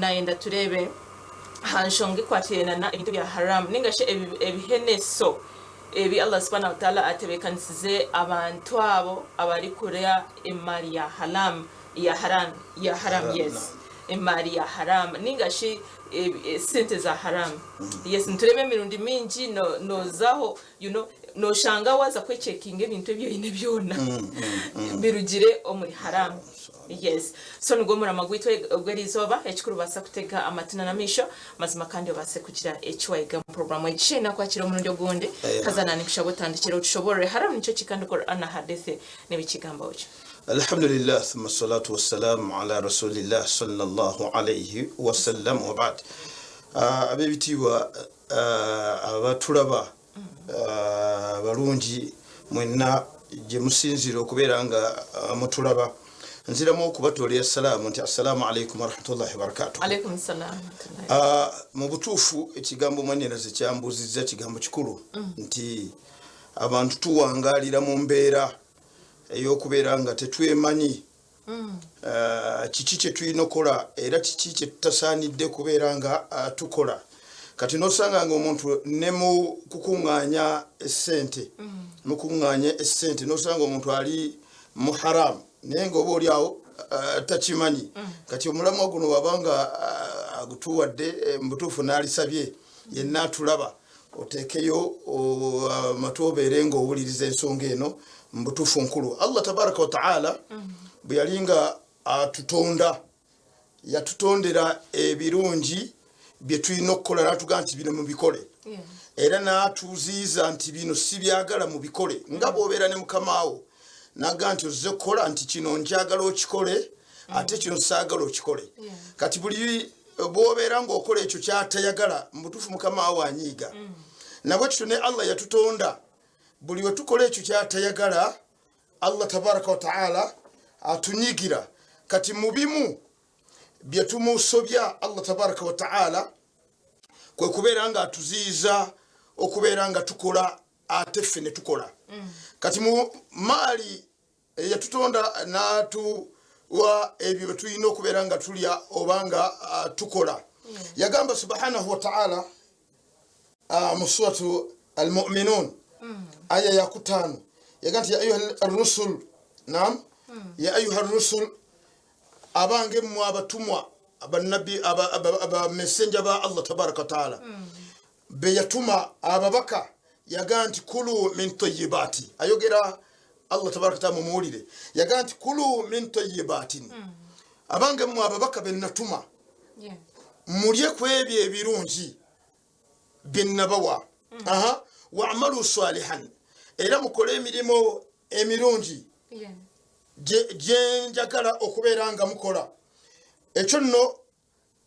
Nayenda tureebe aha nshonga ekwatiraine na ebintu ebya haram ninga shi ebiheneso ebi Allah subhanahu wa ta'ala atebekanisize abantu abo abarikurya emaari ya haram ya haram ya haram yes emaari ya haram ninga shi esente za haram yes nitureeba emirundi mingi nozaho you know noshanga waza kwecheckinga ebintu ebi oine byona birugire omuri haram. Yes. So nigwo murama gwaitu ogw'eriizooba, ekikuru baasa kutega amatu na n'amaisho mazima kandi obaase kugira eki wayiga omu puroguraamu egi. Sheikh nakwakira omurundi ogundi, haza na ninkushaba otandikire otushoboorore Haramu nikyo ki kandi Qur'an na Hadith nibikigambaho ki? Alhamdulillah thumma salatu wassalam ala rasulillah sallallahu alaihi wasallam wabad. Ab'ebitiibwa abatulaba abalungi mwenna gye musinziira okubeera nga mutulaba nziramu okubatoolera salaamu nti assalaamu alaikum warahmatullahi wabarakatuh. Alaikum salaam. Mu butuufu ekigambo mwannyinaze kyambuuzizza kigambo kikulu nti abantu tuwangaalira mu mbeera ey'okubeera nga tetwemanyi kiki kye tulina okukola era kiki kye tutasaanidde kubeera nga tukola. Kati n'osanga nga omuntu ne mu kukuŋŋaanya essente, mukuŋŋaanya essente n'osanga omuntu ali mu haramu naye nga oba oli awo takimanyi. Kati omulamwa guno waba nga agutuwadde mu butuufu n'alisabye yenna atulaba oteekeyo amatu obeere ng'owuliriza ensonga eno mu butuufu nkulu. Allah tabaraka wa taala bwe yali nga atutonda yatutondera ebirungi bye tulina okukola n'atugamba nti bino mubikole, era n'atuziiza nti bino sibyagala mubikole, nga bw'obeera ne mukamaawo n'agamba nti ozze kukola nti kino njagala okikole ate kino saagala okikole. Kati buli bw'obeera ng'okola ekyo ky'atayagala mu butuufu mukama wo anyiiga. Nabwe kityo ne Allah yatutonda buli we tukola ekyo ky'atayagala Allah tabaraka wa taala atunyigira. Kati mu bimu bye tumusobya Allah tabaraka wa taala kwe kubeera nga atuziyiza okubeera nga tukola ate ffe ne tukola. Kati mu maali eyatutonda n'atuwa ebyo bye tulina okubeera nga tulya oba nga tukola, yagamba subhanahu wa taala mu suratu Almuminun aya yakutaano, yagamba nti ya ayuha rusul, nam ya ayuha rusul, abange mmwe abatumwa, abanabbi, abamesenja ba Allah tabaraka wa taala be yatuma ababaka, yagamba nti kulu min tayibati. Ayogera Allah tabaraka taala, mumuwulire, yagamba nti kulu min tayibatin, abange mmwe ababaka be natuma, mulye ku ebyo ebirungi bye nabawa. Aha, wamalu salihan, era mukole emirimu emirungi gye njagala okubeera nga mukola. Ekyo nno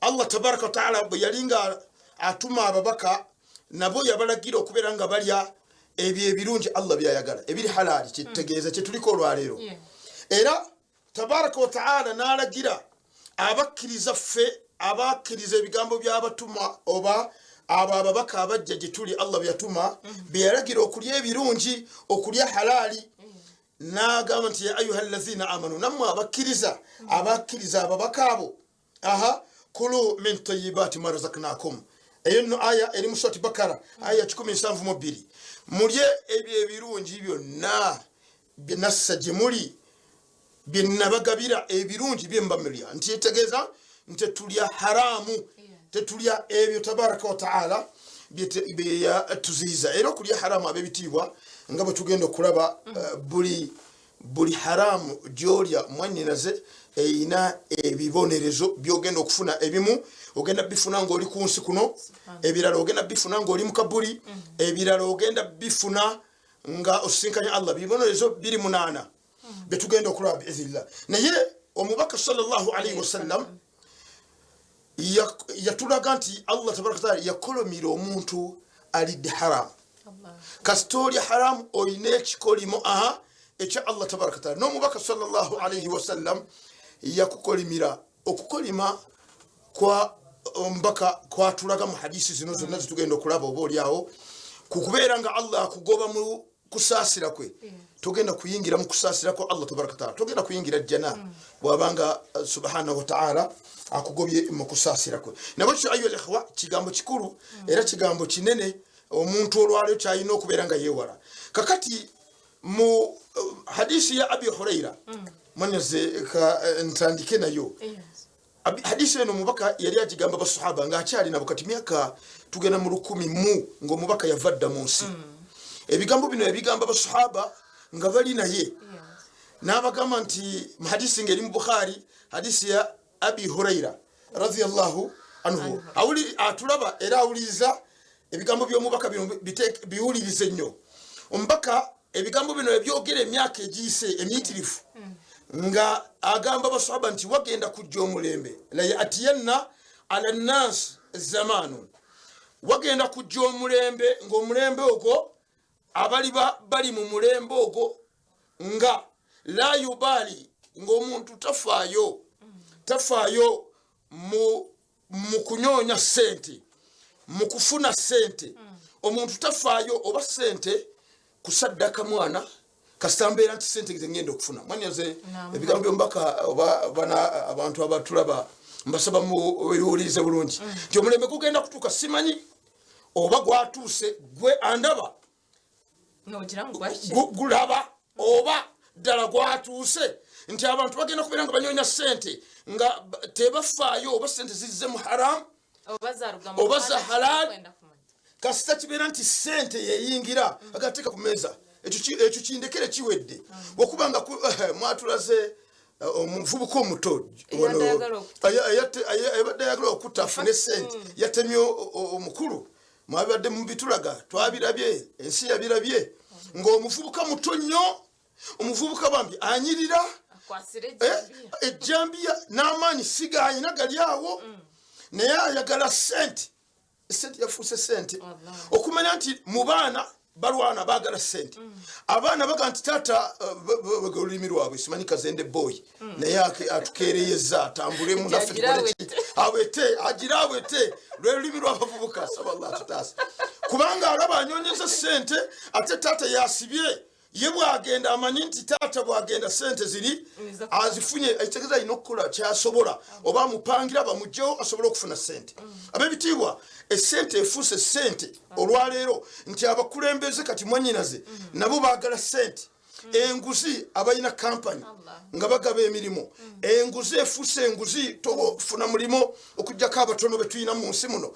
Allah tabaraka wataala bwe yali nga atuma ababaka nabo yabalagira okubeera nga balya ebyo ebirungi Allah byayagala ebiri halaali, kyetutegeeza kyetuliko olwaleero. Era tabaraka wataala n'alagira abakkiriza ffe abakkiriza ebigambo by'abatuma oba abo ababaka abajja gye tuli Allah bye yatuma, bye yalagira okulya ebirungi, okulya halaali, n'agamba nti ya ayuha allazina amanu, nammwe abakkiriza, abakkiriza ababaka abo, aha, kulu min tayibati ma razaknakum. Eyo nno aya eri mu surati Bakara aya 172, mulye ebyo ebirungi byonna bye nassa gye muli, bye nabagabira, ebirungi bye mba mulya. Nti etegeeza nti tetulya haramu, tetulya ebyo tabaraka wa taala bye yatuziyiza. Era okulya haramu, ab'ebitiibwa, nga bwe tugenda okulaba, buli haramu gy'olya mwannyinaze erina ebibonerezo by'ogenda okufuna. Ebimu ogenda bifuna ng'oli ku nsi kuno, ebirala ogenda bifuna ng'oli mu kabuli, ebirala ogenda bifuna nga osisinkanye Allah. Bibonerezo biri 8 byetugenda okulaba biiznillah. Naye omubaka sallallahu alaihi wasallam yatulaga nti Allah tabaraka taala yakolomira omuntu alidde haramu. Kasita olya haramu olina ekikolimo aha ekya Allah tabaraka taala. N'omubaka sallallahu alaihi wasallam yakukolimira. Okukolima kwa omubaka kwatulaga mu hadisi zino zonna zitugenda okulaba oba oliawo kukubeera nga Allah akugoba mu kusaasira kwe togenda kuyingira mu kusaasira kwa Allah tabaraka wataala, togenda kuyingira jjana mm. bwabanga eh, subhanahu wataala akugobye mu kusaasira kwe. Nabwekyo ayuha likhwa, kigambo kikulu mm. era kigambo kinene omuntu olwaleo kyalina okubeera nga yeewala. Kakati mu eh, hadisi ya Abi Huraira mm. mwanyaze eh, ntandike nayo yes. Hadisi eno omubaka yali agigamba basahaba ng'akyali nabo, kati myaka tugenda mu lukumi mu ng'omubaka yava dda mu nsi mm. Ebigambo bino yabigamba basahaba nga bali naye, n'abagamba nti mu hadisi ng'eri mu Bukhari, hadisi ya Abi Huraira radiallahu anhu, atulaba era awuliriza ebigambo by'omubaka bino, biwulirize nnyo omubaka. Ebigambo bino ebyogera emyaka egiyise emiyitirivu mm. nga agamba basahaba nti wagenda kujja omulembe, layatiyanna ala nnansi zamaanu, wagenda kujja omulembe ng'omulembe ogwo abaliba bali mu mulembe ogwo nga la yubaali, ng'omuntu tafaayo, tafaayo mu kunyoonya sente, mu kufuna sente mm. Omuntu tafaayo oba sente kusaddaka mwana, kasita mbeera nti sente zengenda okufuna. Mwanyaze, ebigambo byomubaka oba bana abantu abatulaba, mbasaba mubiwulirize bulungi mm. nti omulembe gugenda kutuuka, simanyi oba gwatuuse, gwe andaba gulaba oba ddala gwatuuse, nti abantu bagenda kubeera nga banyonya sente nga tebafaayo oba sente zizze mu haramu oba za halal, kasita kibeera nti sente yeyingira mm. agateeka ku meeza, ekyo kindekere kiwedde mm. Okubanga eh, mwatulaze eh, omuvubuka omuto ayabadde ayagala okutta afune sente mm. yatemye omukulu. Mwabadde mubitulaga, twabirabye, ensi yabirabye ng'omuvubuka muto nnyo, omuvubuka bambi anyirira eh, ejjambiya n'amaanyi sigayina gali awo mm. naye ayagala sente. Sente yafuuse sente, okumanya nti mu baana balwana bagala sente mm. Abaana baga nti taata, eh, olulimi lwabwe simanyi, kazende boy mm. naye atukereyeza atambulemu naffe tukoleki, awete agira awete, lwe lulimi lw'abavubuka. Saba Allah tutaasa, kubanga alaba anyonyeza sente ate taata yasibye. Ye bwagenda amanyi nti taata bwagenda sente ziri azifunye, ekitegeeza alina okukola kyasobola, oba amupangira bamugjewo asobole okufuna sente mm. Ab'ebitiibwa, esente efuuse sente olwaleero nti abakulembeze kati mwanyinaze mm. nabo baagala sente mm. Enguzi, abalina kampani nga bagaba emirimu, enguzi efuuse enguzi, tofuna mulimu okugjako abatono betulina mu nsi muno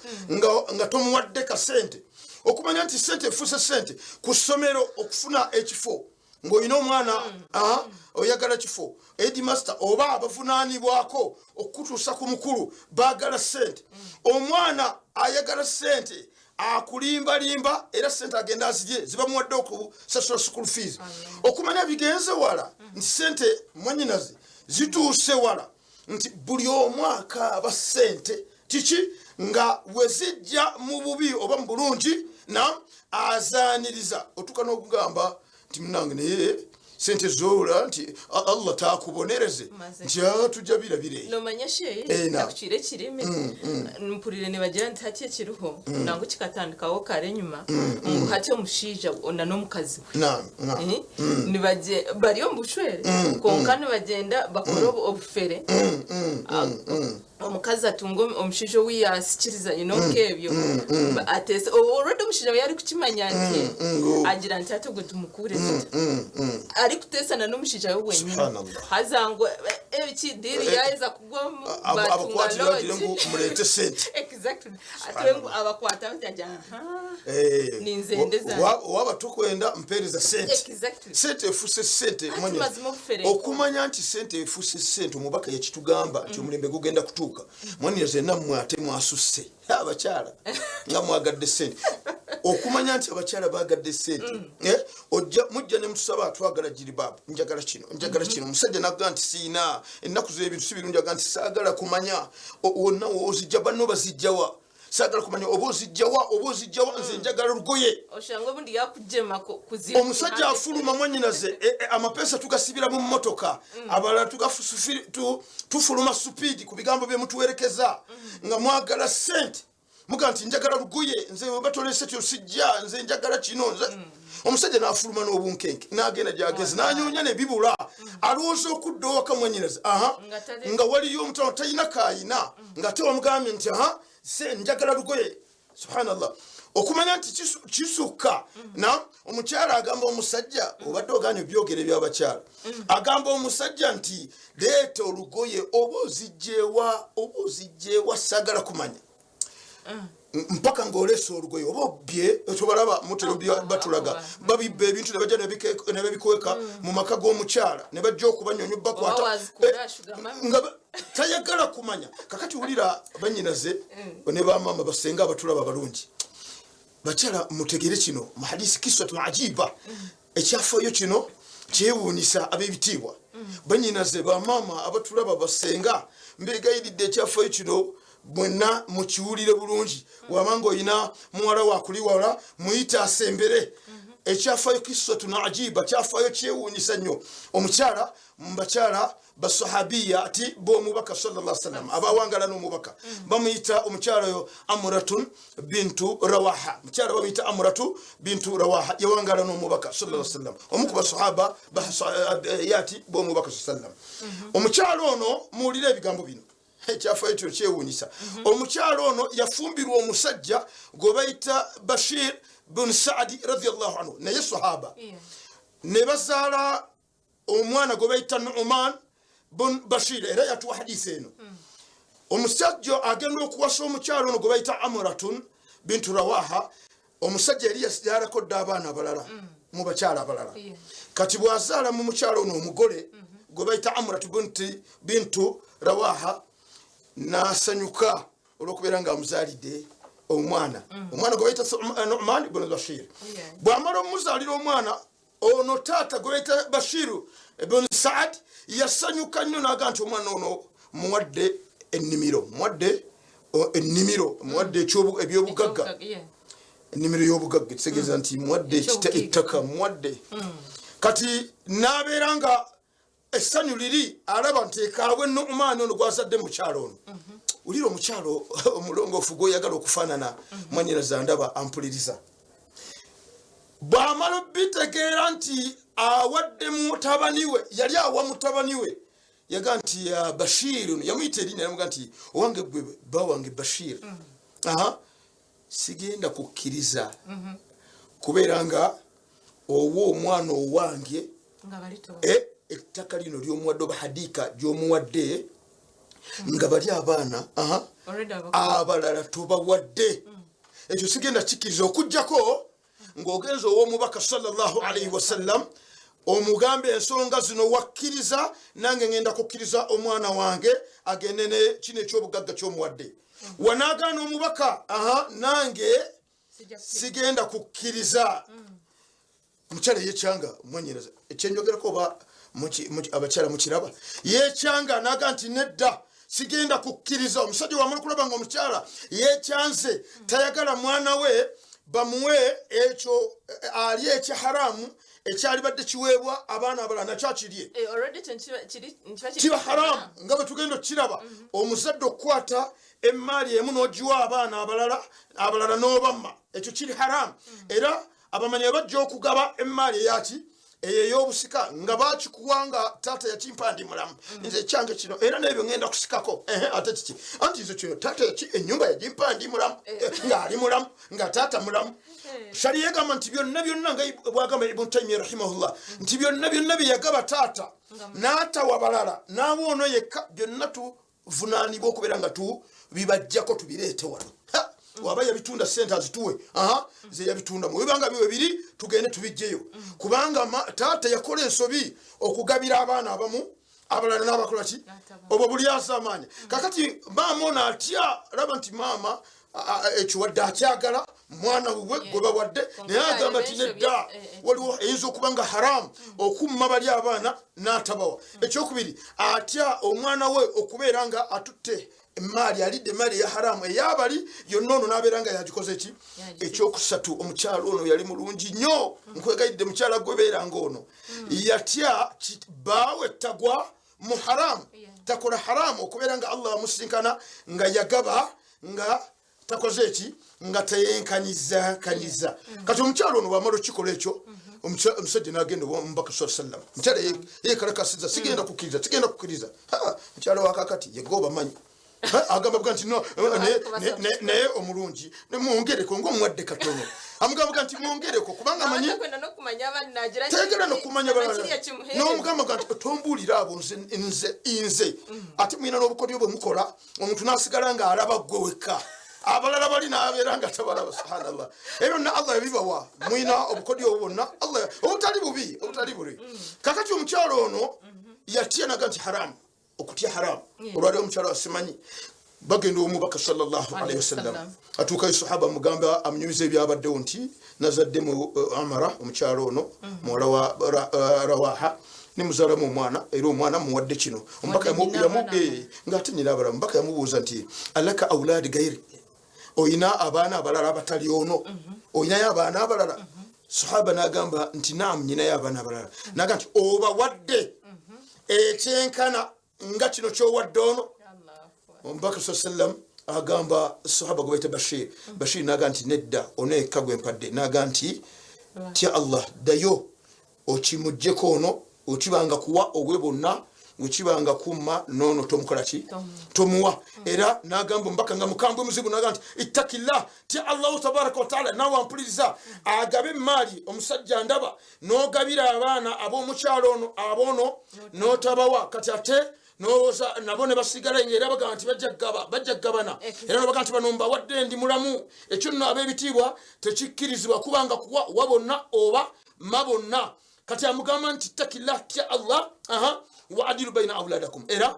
nga tomuwadde kasente. Okumanya nti sente efuuse sente ku ssomero, okufuna ekifo ng'olina omwana mm. oyagala kifo, headmaster oba abavunaanibwako okukutuusa ku mukulu baagala sente mm. Omwana ayagala sente, akulimbalimba, era sente agenda azirye zibamuwadde okusasula school fees. Okumanya bigenze wala mm. nti sente mwanyinaze zituuse wala nti buli omwaka aba sente kiki nga wezijja mu bubi oba mu bulungi na azaaniriza, otuuka n'okugamba nti munange, naye sente zola nti Allah takubonereze nti ah, tujja birabire. Nomanya sheyi eh, nakukiire ekirimi mm, mm. mpurire nibagira nti hati ekiriho mm. nangu kikatandikawo kare enyuma ngu hati omushaija na n'omukazi we eh, bari omu bushwere kwonka nibagyenda bakora obufere, ah, omukazi atunga omushaija ou yaasikirizanye nk'ebyo ateese already omushaija we yarikukimanya nti agira nti hati ogwo tumukuure tuta, arikuteesana n'omushaija we wenyini. Subhanallah. Haza ngu eki deal yaaheza kugwamu, batunga Abakwatire bagire lodge. Ngu mureete sente. Exactly, ati ngu abakwata bati agira aha ninze ndeza. Waba tokwenda mpeereza sente. Sente efuse sente. Ati Manya, mazima obufere. Okumanya nti sente efuse sente, omubaka yakitugamba nti omulembe gugenda kutuuka. Mwannyinaze, nammwe ate mwasusse abakyala nga mwagadde sente. Okumanya nti abakyala bagadde sente mm. Eh, ojja mujja ne mutusaba, twagala jiribaabu, njagala kino, njagala kino. Omusajja naga nti siina, ennaku z'ebintu si birungi, aga nti saagala kumanya wonna wozijja, banno bazijjawa, saagala kumanya oba ozijjawa oba ozijjawa, nze njagala lugoye. Oshanga obundi yakujema Omusajja afuluma mwanyinaze, e, e, amapeesa tugasibira mu mmotoka mm. abalala tufuluma supiidi ku bigambo bye mutuwerekeza mm. nga mwagala sente. Muga nti njagala lugoye nze weba tolese kyo sijja nze njagala kino nze omusajja n'afuluma n'obunkenke n'agenda gyagezi n'anyoonya ne bibula alowooza okudda owaka mwanyinaze aha Nga tali- nga waliyo omutano talina kaayina nga te wamugambye nti aha se njagala lugoye subhanallah okumanya nti kisukka na omukyala agamba omusajja obadde oganye obyogera ebyabakyala agamba omusajja nti leeta olugoye oba ozijjewa oba ozijjewa sagala kumanya mpaka ng'oleese olugoye oba obbye tobalaba mutero batulaga babibba ebintu ne bajja ne babikweka mu maka g'omukyala ne bajja okubanyonyo bakwata Oba wazikula, Eh, sugar mummy. nga tayagala kumanya. Kakati wulira banyinaze ne bamaama basenga abatulaba balungi bakyala mutegere kino mu hadisi kisatun ajiba ekyafaayo kino kyewuunyisa ab'ebitiibwa banyinaze bamaama abatulaba basenga mbegayiridde ekyafaayo kino mwenna mukiwulire bulungi wabanga olina muwala wakuliwala muyite asembere ekyafaayo kisatun ajiba kyafaayo kyewuunyisa nnyo omukyala mubakyala basahabiya ati bomubaka sallallahu sallam abawangala n'omubaka bamuyita omukyala oyo Amuratun bintu Rawaha. Mukyala bamuyita Amuratu bintu Rawaha, yawangala n'omubaka sallallahu sallam, omu ku basahaba yati bomubaka sallam. Omukyala ono muwulire ebigambo bino, ekyafaayo kino kyewuunyisa. Omukyala ono yafumbirwa omusajja gwe bayita Bashir bin Saadi radiallahu anhu, naye sahaba. Ne bazaala omwana gwe bayita Numan bun Bashir, era yatuwa hadisi eno. Omusajja agenda okuwasa omukyalo ono gwe bayita Amuratun bintu Rawaha, omusajja yali yazaalako dda abaana abalala mu bakyala abalala. Kati bw'azaala mu mukyalo ono omugole gwe bayita Amuratu bintu Rawaha, n'asanyuka olw'okubeera nga amuzaalidde omwana, omwana gwe bayita Numan bun Bashir. Bw'amala omuzaalira omwana ono, taata gwe bayita Bashiru bun Saad yasanyuka nnyo n'aga nti omwana ono muwadde ennimiro, muwadde ennimiro, muwadde ebyobugagga. Ennimiro y'obugagga ekitegeeza nti muwadde Ekyobugagga. ettaka muwadde. Kati n'abeera nga essanyu liri alaba nti ekaabwe Numaani ono gwazadde mukyalo ono. Wulira omukyalo omulongoofu gwoyagala okufaanana, mwanyiraza ndaba ampuliriza, bw'amala obitegeera nti awadde mutabani we, yali awa mutabani we, yaga nti ya Bashir ono, yamuyita erinnya, yamuga nti owange gwe ba wange Bashir, aha sigenda kukkiriza kubeera nga owa omwana owange nga bali toba ettaka lino lyomuwadde oba hadika gyomuwadde nga bali abaana aha, already abalala tobawadde. Ekyo sigenda kikkiriza okugjako ng'ogenza ow'omubaka sallallahu alaihi wasallam omugambe ensonga zino, wakkiriza nange ngenda kukkiriza omwana wange agende ne kino ekyobugagga kyomuwadde. Wanaagaana omubaka, aha, nange sijja kukkiriza. Sigenda kukkiriza. Omukyala yekyanga, mwanyinaze ekyenjogerako oba abakyala mukiraba, yekyanga naga nti nedda, sigenda kukkiriza. Omusajja wamala okulaba nga omukyala yekyanze, tayagala mwana we bamuwe ekyo ali ekyaharamu ekyalibadde kiweebwa abaana abalala, nakyo akirye. Already ekyo kiba kiba haramu nga bwe tugenda okukiraba. Omuzadde okukwata emaali emu n'ogiwa abaana abalala, abalala n'obamma, ekyo kiri haramu. Era abamanyi bajja okugaba emaali eyaki eyo ey'obusika nga bakikuwa nga taata yakimpa ndi mulamu, nze ekyange kino era n'ebyo ngenda kusikako. Ehe, ate kiki? Anti nze kino taata ennyumba yagimpa ndi mulamu, ng'ali mulamu, nga taata mulamu. Shariya egamba nti byonna byonna, nga bwagamba Ibnu Taimiya rahimahullah, nti byonna byonna bye yagaba taata n'atawa balala n'awa ono yekka, byonna tuvunaanibwa okubeera nga tubibajjako tubireete wano. Ha! Waba yabitunda sente azituwe, aha, ze yabitundamu, webanga biwe biri tugende tubijjeyo, kubanga taata yakola ensobi okugabira abaana abamu, abalala n'abakola ki? N'atabawa. Obwo buli asamaanya. Kakati maama ono atya, laba nti maama ekyo wadde akyagala mwana wuwe gwe bawadde, naye agamba nti nedda, waliwo eyinza okuba nga haramu okumma bali abaana n'atabawa. Ekyokubiri, atya omwana we okubeera nga atutte emaali, alidde emaali eya haramu eyabali yonna, ono n'abeera nga yagikoze ki? Yagitutte. Ekyokusatu, omukyalo ono yali mulungi nnyo. Nkwegayidde mukyala gwe beera nga ono yatya bbaawe tagwa mu haramu, takola haramu, okubeera nga Allah amusinkana nga yagaba nga takoze eki nga teyenkanyizakanyiza. Kati omukyala ono bwamala okukikola ekyo, omusajja nagenda omubaka saa sallam, omukyala yekalakasiza, sigenda kukkiriza, sigenda kukkiriza. Mukyala wakakati yega obamanyi agamba buga nti no, naye omulungi mwongereko ngaomuwadde katono, amugamba buga nti mwongereko kubanga manyi tegera nokumanya nomugamba ga nti tombuulira abo nze nze nze. Ate mulina n'obukodyo bwe mukola, omuntu nasigala nga alaba gwe wekka, abalala bali nabeera nga tabalaba. Subhanallah, ebyo byonna Allah yabibawa. Mulina obukodyo obwo bwonna Allah, obutali bubi, obutali bubi. Kakati omukyalo ono yatya naga nti haramu, okutya haramu. Olwaliwo omukyalo asimanyi bagenda omubaka sallallahu alaihi wasallam, atuukayo sahaba mugamba, amunyumiza ebyabaddewo nti nazadde mu Amara, omukyalo ono muwala wa Rawaha, nemuzaalamu omwana, era omwana muwadde kino. Omubaka ngaate nyina abalamu. Omubaka yamubuuza nti alaka auladi gairi, oyina abaana abalala abatali ono? Oyinayo abaana abalala? Sahaba nagamba nti naam, nyinayo abaana abalala. Naga nti obawadde ekyenkana nga kino kyowadde ono? Omubaka saa sallam agamba sahaba gwe baita Bashir, Bashir naga nti nedda, oneeka gwe mpadde. Naga nti tya Allah, ddayo okimuggyeko ono, okibanga kuwa owe bonna, wekibanga kumma noono tomukola ki, tomuwa. Era nagamba omubaka nga mukambwe muzibu, naga nti ittakillah, tya Allahu tabaraka wataala, nawe ampuliriza agabe emaali omusajja ndaba n'ogabira abaana ab'omukyalo ono abono n'otabawa. Kati ate nolowooza nabo ne basigala nga era bagamba nti bajja kugabana, era nobaga nti bano mbawadde ndi mulamu. Ekyo nno ab'ebitiibwa tekikkirizibwa, kubanga kuwa wa bonna oba ma bonna. Kati amugamba nti takillah, tya Allah, aha, wa adilu baina auladakum, era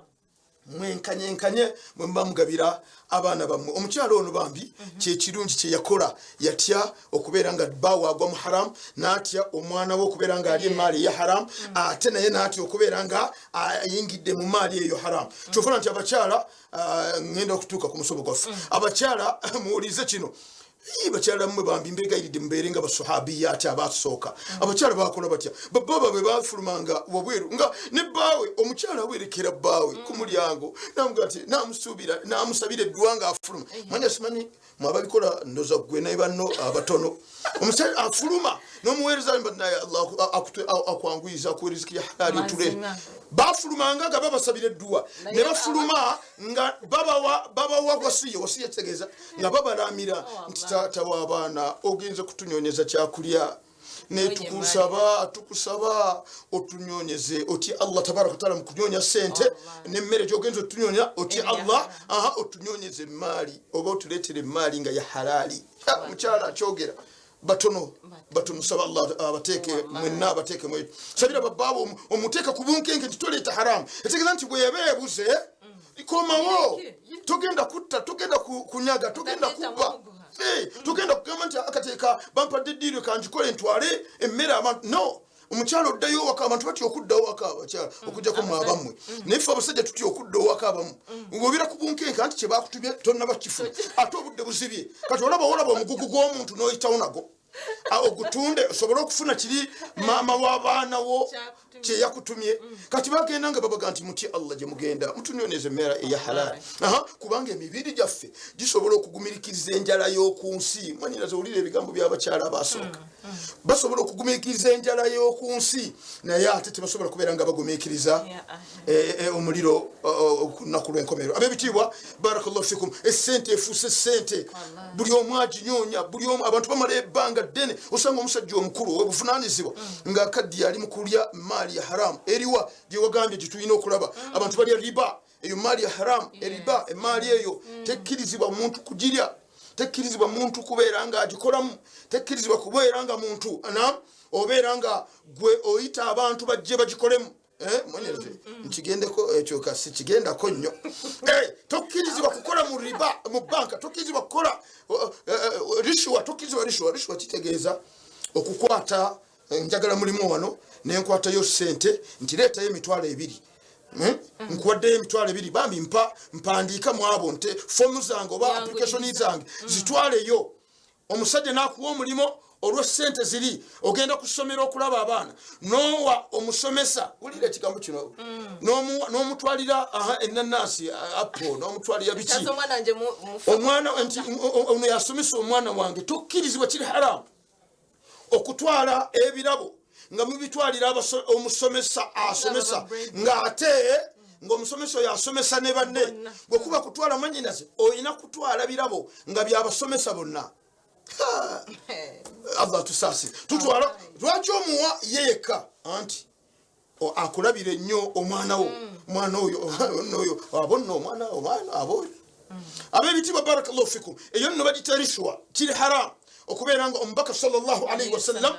mwenkanyenkanye mwe muba mugabira abaana bammwe. Omukyalo ono bambi kyekirungi kyeyakola, yatya okubeera nga bbaawe agwa mu haram, n'atya omwana we okubeera nga ali emaali eya haram, ate naye n'atya okubeera nga ayingidde mu maali eyo haram. Kyofuna nti abakyala, ngenda okutuuka ku musomo gwaffe, abakyala muwulize kino. Bakyala mmwe bambi mbegayiridde mubeere nga basuhabiyati abasooka. Abakyala bakola batya? Babba baabwe bafulumanga wabweru nga ne bbaawe, omukyala awerekera bbaawe ku mulyango, namuga nti namusuubira, namusabira eddwa nga afuluma. Manya simanyi mwababikola, ndoza gwe naye banno abatono. Omusajja afuluma n'omuweereza naye Allah akwanguyiza akuwa riziki ya halali otule. Bafulumanga nga babasabira edduwa, ne bafuluma nga babawa wasiya. Wasiya kitegeeza nga babalamira nti taata w'abaana ogenze kutunyonyeza kyakulya, netukusaba, tukusaba otunyonyeze, otye Allah tabaraka wataala mu kunyonya sente nemmere gyogenza otunyonya, otye Allah, aha, otunyonyeze emaali oba otuleetere emaali nga ya halaali. Mukyala akyogera batono batono. Saba Allah abateeke mwenna, abateeke mwe sabira babbaabo, omuteeka ku bunkenke nti toleeta haramu. Etegeeza nti bweba ebuze komawo, togenda kutta, togenda kunyaga, togenda kubba, togenda kugamba nti akateeka bampadde eddiiro kanjikole ntwale emmere abantu. No omukyalo oddayo owaka, abantu batya okudda owaka abakyala, okujjako mwe abammwe, naye ffe abasajja tutya okudda owaka abamu ng'obeera ku bunkenke nti kyebakutubye tonnaba kifuna, ate obudde buzibye. Kati olaba olaba omugugu gw'omuntu n'oyitawo nago ogutunde osobole okufuna kiri maama w'abaana wo kyeyakutumye. Kati bagenda nga babaga nti mutye Allah gye mugenda mutunyoneza emmere eya halali, kubanga emibiri gyaffe gisobola okugumirikiriza enjala y'oku nsi. Mwanyinaze, owulira ebigambo by'abakyala abasooka, basobola okugumiikiriza enjala y'oku nsi, naye ate tebasobola kubeera nga bagumiikiriza omuliro ku lunaku lw'enkomerero. Ab'ebitiibwa, barakallahu fikum, esente efuuse sente, buli omu aginyonya, buli omu. Abantu bamala ebbanga ddene, osanga omusajja omukulu ow'obuvunaanyizibwa ng'akaddiye ali mu kulya maali ya haramu. Eriwa gyewagambye gye tulina okulaba? Abantu balya riba, eyo maali ya haramu. Eriba emaali eyo tekkirizibwa muntu kugirya, tekkirizibwa muntu kubeera nga agikolamu, tekkirizibwa kubeera nga muntu na obeera nga gwe oyita abantu bajje bagikolemu. Mwenyereze nkigendeko ekyo kasi kigendako nnyo. Tokkirizibwa kukola mu riba mu banka, tokkirizibwa kukola rishuwa, tokkirizibwa rishuwa. Rishuwa kitegeeza okukwata, njagala mulimu wano, nenkwatayo sente nti leetayo 20,000, nkuwaddeyo 20,000, bambi mpa mpandiika mu abo nte fomu zange oba application zange zitwaleyo. Omusajja n'akuwa omulimu. Olw'essente ziri ogenda ku ssomero okulaba abaana n'owa omusomesa, wulira ekigambo kino, n'omutwalira aha enanansi, apo n'omutwalira biki. Taata omwana wangye mufa. Omwana nti ono yasomesa omwana wange, tokkirizibwa, kiri haramu okutwala ebirabo nga mubitwalira omusomesa asomesa, ng'ate ng'omusomesa oyo asomesa ne banne. Bwe kuba kutwala mwanyinaze, olina kutwala birabo nga byabasomesa bonna. Allah tusaasire. Tutwala lwaki omuwa ye yekka? Anti akulabira ennyo omwana wo, omwana oyo, oyo, abo nno omwana, omwana abo. Ab'ebitiibwa, barakallahu fikum, eyo nno bagita rishwa, kiri haram okubeera nga omubaka sallallahu alaihi wasallam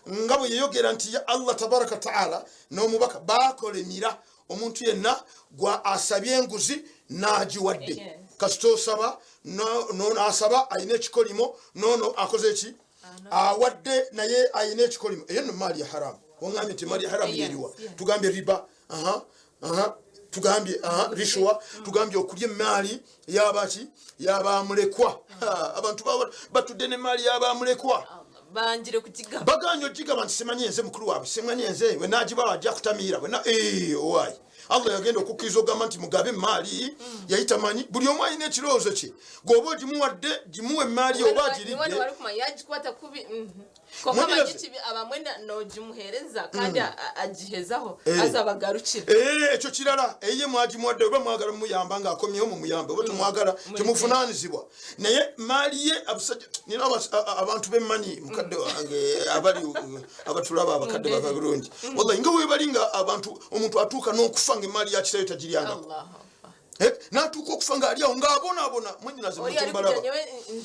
nga bwe yayogera nti ya Allah tabaraka taala n'omubaka bakolemira omuntu yenna gwa asabye enguzi n'agiwadde. Kasita osaba nono asaba alina ekikolimo, nono akoze eki awadde naye alina ekikolimo. Eyo nno maali ya haramu. Wangambye nti maali ya haramu yeriwa? Tugambye riba, aha, aha, tugambye aha, rishwa, tugambye okulya emaali yabaki, yabamulekwa. Ha, abantu batudde n'emaali yabamulekwa. Bangire kugigaba. Baganye ogigaba nti simanyi enze mukulu waabwe, simanyi enze wenagibawa ajja kutamiira wena. Owaayi Allah yagenda okukkiriza ogamba nti mugabe emaali, yali tamanyi. Buli omu alina ekirowoozo kye. Gweoba ogimuwadde, gimuwa emaali oba agiridde. Niwe barikumanya yagikwata kubi. Konka Mwanyinaze. amanyi kibi abamwe nogimuhereza kandi agihezaho azabagarukira. Ekyo kirala. Eye mwagimuwadde, oba mwagala mumuyamba ng'akomyewo mumuyambe, oba tumwagala temuvunaanizibwa, naye maali ye abasajja nina abantu bemmanyi, mukadde wange abali abatulaba, abakadde baba bulungi wallahi nga webali nga abantu omuntu atuuka n'okufa nga emaali ya kitayo tagiryangako. Allahu Akbar. N'atuuka okufa ng'ali awo ng'abonaabona. Mwenyinaze Oli ali mbalaba. kujja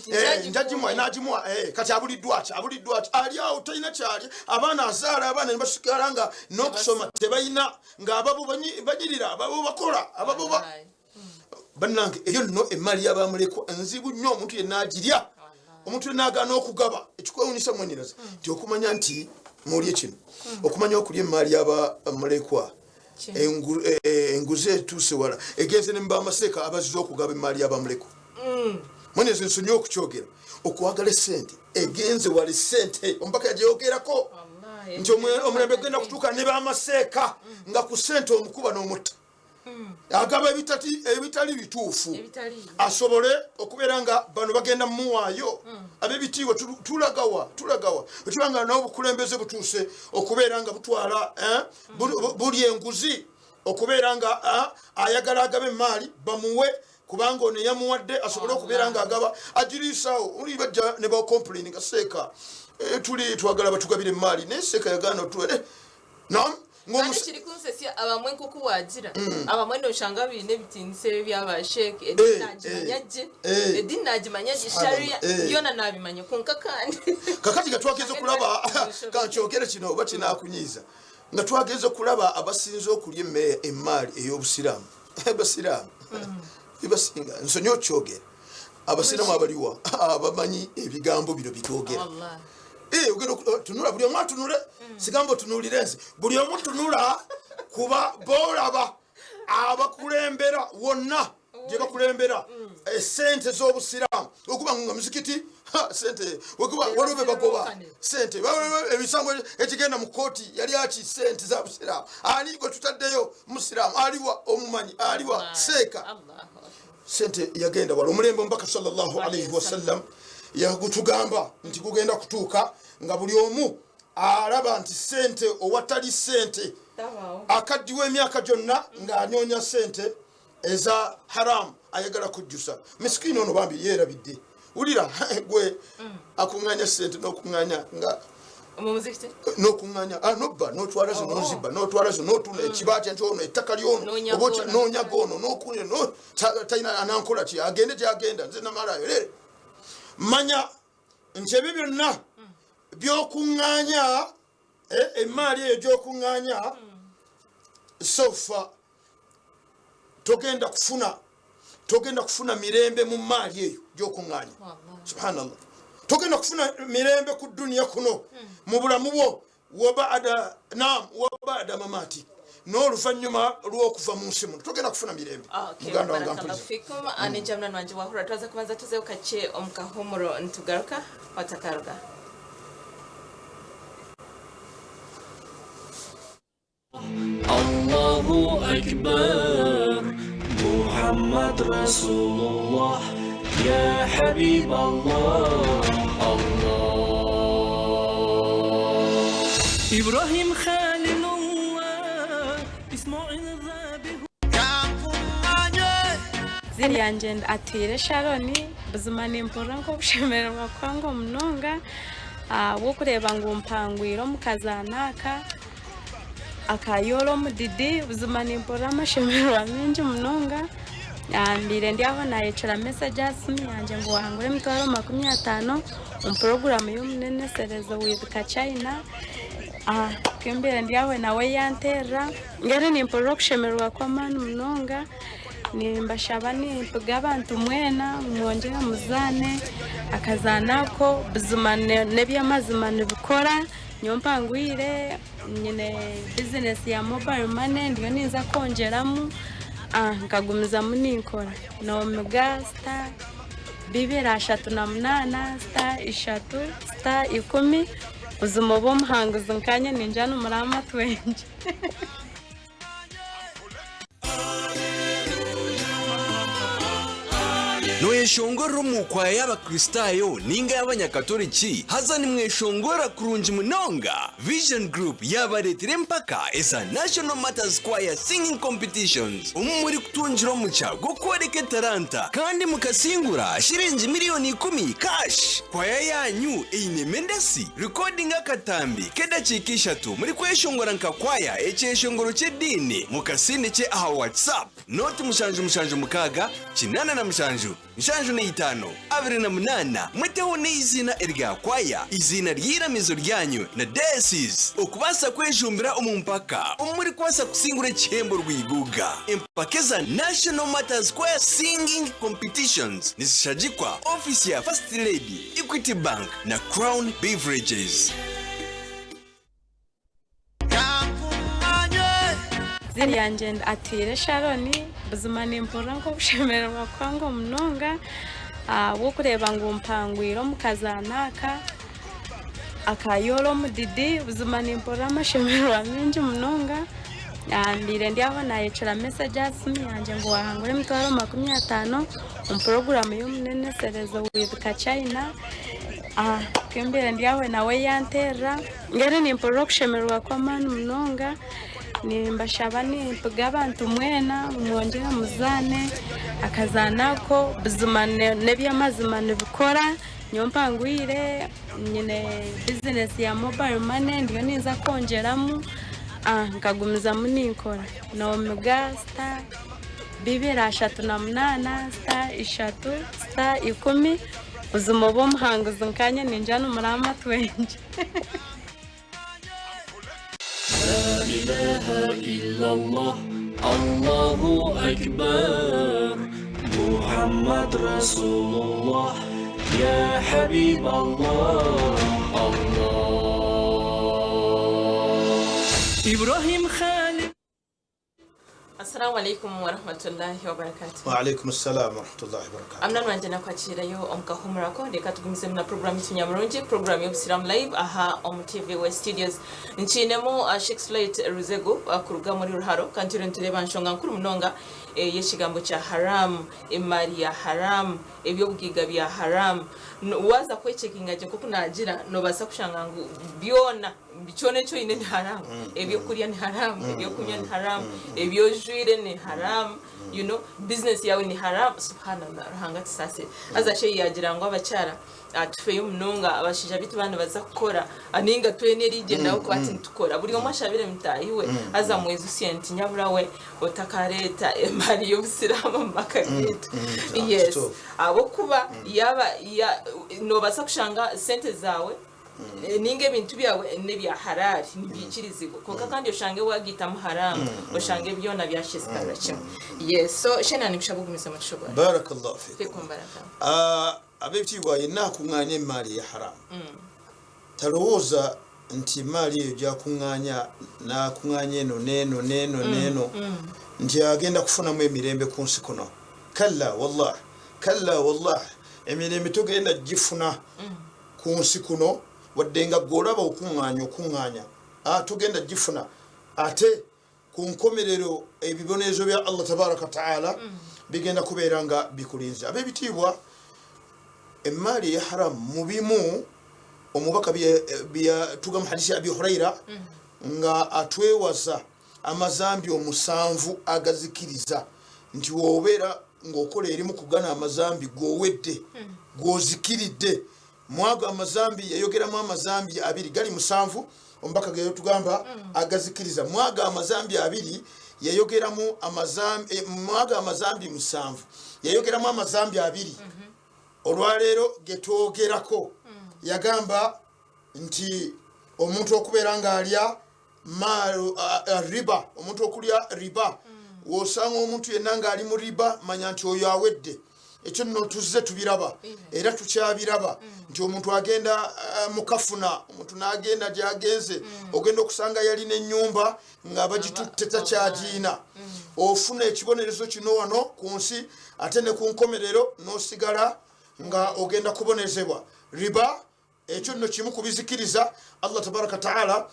nyewe nti Njagimuwa, nagimuwa, kati abuliddwa ki? Abuliddwa ki? Ali awo talina kyali, abaana azaala, abaana ne basigala nga n'okusoma tebalina, ng'ababo banyirira, ababo bakola, ababo ba Wallahi. Bannange, eyo nno emaali y'abamulekwa nzibu nnyo. Omuntu yenna agirya, omuntu yenna agaana okugaba, ekikwewunyisa mwenyinaze nti okumanya nti muulye kino, okumanya okulya emaali y'abamulekwa, enguzi etuuse wala, egenze ne mubamaseeka abaziza okugaba emaali y'abamulekwa. Mwenyinaze, nsonyiwe okukyogera, okwagala esente egenze wala. Esente omubaka yagyogerako Wallahi. nti omulembe genda kutuuka ne bamaseeka nga ku sente omukuba n'omutta, agaba ebitali bituufu Ebitali. asobole okubeera nga bano bagenda mumuwaayo. Ab'ebitiibwa, tulagawa? Tulagawa? Ekiba nga n'obukulembeze butuuse okubeera nga butwala buli enguzi, okubeera nga ayagala agaba emaali bamuwe kubanga ono yamuwadde asobole okubeera nga agaba agiriisaawo. Oli bajja ne bacomplain nga seeka, tuli twagala batugabire emaali, naye seeka yagaana otuwere nam. Kandi kiri kunsesya, abamwe nkoku wagira, abamwe noshanga biine ebitiinisa ebyo byabasheeke, edini nagimanya gye, edini nagimanya gye, sharia byona nabimanya, konka kandi Kakati nga twageze okulaba, kankyogere kino oba kinakunyiiza, nga twageze okulaba abasinze okulya emaali ey'obusiraamu, abasiraamu ebasinga, nsonyi okyogera, abasiraamu abaliwa abamanyi ebigambo bino bitwogera. Wallahi. Ogenda tunula, buli omu atunule, sigamba otunuulire nze, buli omu tunula kuba boolaba abakulembera wonna gye bakulembera esente z'obusiraamu. Okuba nga muzikiti, ha, sente wekuba waliwo be bagoba sente, waliwo emisango ekigenda mu kooti yali aki sente za busiraamu. Ani gwe tutaddeyo musiraamu? Aliwa omumanyi? Aliwa seeka? Allahu Akbar. Sente yagenda wala. Omulembe omubaka sallallahu alaihi wasallam yagutugamba nti gugenda kutuuka nga buli omu alaba nti sente, owatali sente Tabaawo. Akaddiwa emyaka gyonna ng'anoonya sente eza haramu, ayagala kujjusa misikini ono bambi yeerabidde. Wulira gwe akuŋŋanya sente n'okuŋŋanya nga Omu muzikiti? N'okuŋŋanya, nobba, n'otwala zo, n'ozibba, n'otwala zo, n'otunda ekibaati nti ono ettaka lyono. N'onyaga Oba ono. N'onyaga ono n'okunya talina anankola ki, agende gyagenda, nze namalayo leero. Manya nti ebyo byonna by'okuŋŋanya, emaali eyo gy'okuŋŋanya, sofa togenda kufuna mirembe mu maali eyo gy'okuŋŋaanya. Wallahi. Subhanallah, togenda kufuna mirembe ku duniya kuno mu bulamu bwo, wabada nam wabada mamati, n'oluvannyuma lw'okuva mu nsi muno togenda kufuna mirembe. Okay, Muganda wange, barakallahu ampuliza. fikum. Anija munani wanje wahura, twaza kubanza tuzeho kakye omu kahumuro, nitugaruka watakaruga. Allahu Akbar Muhammad Rasulullah Ya Habib Allah Allah İbrahim Halilullah İsmail Zabih Eiziina ryangye ndi Atwire Sharon, buzima nimpurira nk'okushemererwa kuhango munonga ahabw'okureeba ngu mpangwire omu kazaano aka aka Yoola Omudidi, buzima nimpurira amashemererwa maingi munonga. Mbaire ndi aho naayecura mesegi aha simu yangye ngu wahangura emitwaro 50 omu puroguraamu y'omuneneserezo with Kachina. Ku mbaire ndi aho nawe yanteerera, mbwenu nimpurira okushemererwa kw'amaani munonga. Nimbashaba nimpiga abantu mwena ngu mwongyere muzaane akazaano ako buzima n'eby'amazima nibikora. Nyowe mpangwire nyine bizinesi ya mobile money ndiyo ninza kwongyeramu nkagumizamu ninkora. Noomiga star 238 star 3 star 10 buzima obe omuhanguzi nkaanye ningira nimuraba twengye. Noyeshongorera omu kwaya y'Abakristaayo ninga y'Abanyakatoriki? Haza nimweshongora kurungi munonga? Vision Group yaabareetera empaka eza National Martyrs Choir Singing Competitions omu murikutungira omugisha gw'okworeka etalanta kandi mukasingura shiringi miriyoni ikumi cash. Kwaya yaanyu einemu endasi? Rikodinga akatambi k'edakiika ishatu murikweshongora nka kwaya ekyeshongoro ky'ediini mukasindikye aha WhatsApp noti 776 87 75 28 muteho n'eiziina erya kwaya, eiziina ry'eiramizo ryanyu na diocese okubaasa kwejumbira omu mpaka omu murikubaasa kusingura ekihembo rwiguga. Empaka eza National Martyrs Choir Singing Competitions nizishagikwa ofiisi ya First Lady, Equity Bank na Crown Beverages. Eiziina ryangye ndi Atwire Sharon, buzima nimpurira nk'okushemererwa kuhango munonga ahabw'okureeba ngu mpangwire omu kazaano aka aka Yoola Omudidi, buzima nimpurira amashemererwa maingi munonga. Mbaire ndi aho naayecura mesegi aha simu yangye ngu waahangura emitwaro 50 omu puroguraamu y'omuneneserezo with Kachina. Ku mbaire ndi aho nawe yanteerera. Mbwenu nimpurira okushemererwa kw'amaani munonga, nimbashaba nimpiga abantu mwena ngu mwongyere muzaane akazaano ako, buzima n'eby'amazima nibikora, nyowe mpangwire nyine bizinesi ya mobile money ndiyo ninza kwongyeramu nkagumizamu ninkora. Noomiga star 238 star 3 star 10 buzima obe omuhanguzi nkaanye ningira nimuraba twengye. La ilaha illallah Allahu Akbar Muhammad Rasulullah Ya Habib Allah Allah İbrahim Halil Assalamu alaikum warahmatullahi wabarakatuh. Wa alaikum assalam warahmatullahi wabarakatuh. Amuna nwangye nakwakirayo omu kahumuro ako reka tugumizemu na program yitu nyamurungi program y'obusiramu live aha omu TV West Studios nkiinemu uh, Sheikh Sulait Ruzegu uh, kuruga muri Ruharo kandi turiyo nitureeba nshonga nkuru munonga eh, y'ekigambo kya haram emari ya haram eby'obugaiga bya haram waaza kwechekinga gye nk'oku naagira noobaasa kushanga ngu byona Kyona eki oine ni haramu. Ebyokurya ni haramu, ebyokunywa ni haramu, ebi ojwaire ni haramu, you know, bizinesi yaawe ni haramu. Subhanallah, Ruhanga atusaasire. Haza shi yaagira ngu abakyara tufeyo munonga abashaija baitu baaba nibaza kukora nainga twena erigyendaho kuba ati nitukora. Buri omwe ashabire mutaahi we, haza mwejutsye nti nyabura we otakareeta emari y'obusiraamu omu maka gaitu. Yes, ahabw'okuba yaaba noobaasa kushanga sente zaawe Ninga ebintu byawe n'ebya haraari nibyikirizibwa kwonka kandi oshange wagaitamu haraamu oshange byona byashesekarira kimwe. Yes so Shena ninkushaba ogumizemu otushobore. Barakallahu fikum. Fikum baraka. Ah, ab'ebitiibwa yenna akuŋŋaanya emmaali eya haramu talowooza nti emmaali eyo gy'akuŋŋaanya n'akuŋŋaanya eno n'eno n'eno n'eno nti agenda kufunamu emirembe ku nsi kuno. Kalla wallahi, kalla wallahi, emirembe togenda gifuna ku nsi kuno wadde nga ggwe olaba okungaanya okungaanya a togenda gifuna. Ate ku nkomerero ebibonerezo bya Allah tabaraka wataala bigenda kubeera nga bikulinze. Ab'ebitiibwa, emmaali eya haramu mu bimu omubaka byeyatuga mu hadisi ya Abi Huraira nga atwewaza amazambi omusanvu agazikiriza nti wobeera ng'okola erimu ku gano amazambi gw'owedde gw'ozikiridde. Mwago amazambi yayogeramu amazambi abiri gali musanvu omubaka geyatugamba agazikiriza. Mwago amazambi abiri yayogeramu amazambi, mwago amazambi musanvu yayogeramu amazambi abiri olwaleero getwogerako. Yagamba nti omuntu okubeera ng'alya maalu riba, omuntu okulya riba, wosanga omuntu yenna ng'ali mu riba manya nti oyo awedde. Ekyo nno tuzze tubiraba era tukyabiraba nti omuntu agenda mukafuna, omuntu n'agenda gyagenze, ogenda okusanga yalina ennyumba nga bagitutte takyagiina. Ofuna ekibonerezo kino wano ku nsi ate ne ku nkomerero n'osigala nga ogenda kubonezebwa riba. Ekyo nno kimu ku bizikiriza Allah tabaraka taala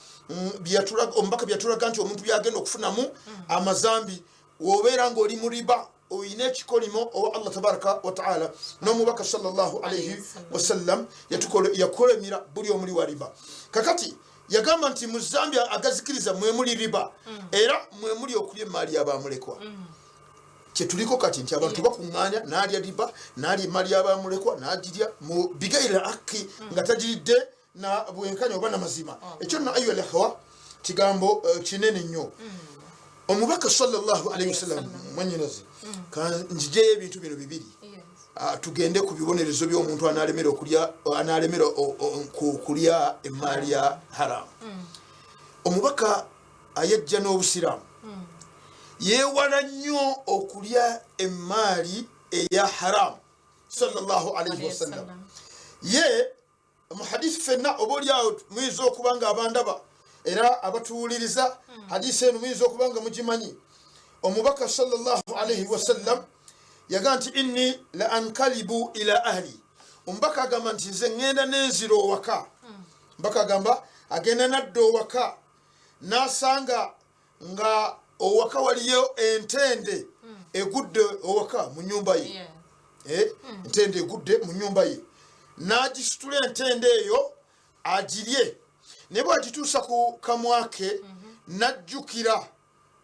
omubaka byatulaga nti omuntu byagenda okufunamu amazambi. Wobeera ng'oli mu riba oyina ekikolimo owa Allah tabaraka wataala. N'omubaka sallallahu alaihi wasallam yakolemira buli omuli wa riba. Kakati yagamba nti mu zambi agazikiriza mwemuli riba era mwemuli okulya emaali yabamulekwa. Kyetuliko kati nti abantu bakuŋŋaanya n'alya riba, n'alya emaali y'abamulekwa, n'agirya mu bigairi haqi nga tagiridde na bwenkanya oba namazima. Ekyo nno ayuha lihwa kigambo kinene nnyo. Omubaka sallallahu alaihi wasallam, mwanyinaze, kanjijeyo ebintu bino bibiri, tugende ku bibonerezo by'omuntu analemera okulya, analemera kulya emaali ya haramu. Omubaka ayajja n'obusiraamu yeewala nnyo okulya emaali eya haramu sallallahu alaihi wasallam. Ye mu hadisi fenna oba oliawo muyinza okuba nga abandaba era abatuwuliriza hadisi eno muyinza okuba nga mugimanyi. Omubaka sallallahu alaihi wasallam yagamba nti inni la ankalibu ila ahli. Omubaka agamba nti nze ŋŋenda nenzira owaka. Omubaka agamba agenda nadda owaka n'asanga nga owaka waliyo entende egudde owaka mu nyumba ye. Entende egudde mu nyumba ye, n'agisitula entende eyo agirye, naye bwagituusa ku kamwa ke n'ajjukira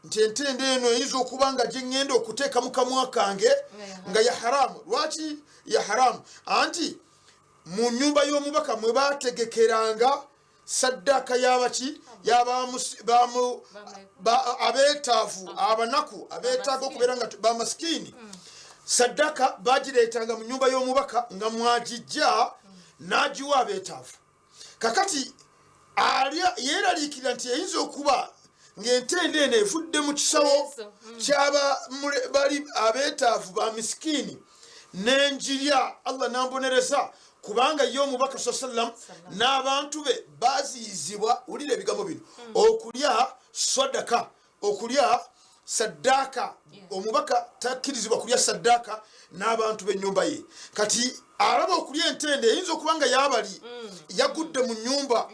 nti entende eno eyinza okuba nga gye ŋŋenda okuteeka mu kamwa kange nga ya haramu. Lwaki ya haramu? Anti mu nyumba y'omubaka mwe baategekeranga saddaaka y'abaki abeetaavu, abanaku abeetaaga okubeera nga bamasikiini. Saddaaka bagireetanga mu nyumba y'omubaka nga mwagijja n'agiwa abeetaavu. Kakati alya yeeraliikirira nti eyinza okuba ng'entende eno evudde mu kisawo kyaba bali abeetaavu ba misikiini nenjirya, Allah nambonereza, kubanga ye omubaka saa sallam n'abantu be baziyizibwa, wulira ebigambo bino, okulya sadaka, okulya saddaaka. Omubaka takkirizibwa kulya saddaaka n'abantu b'ennyumba ye. Kati alaba okulya entende eyinza okuba nga yabali yagudde mu nnyumba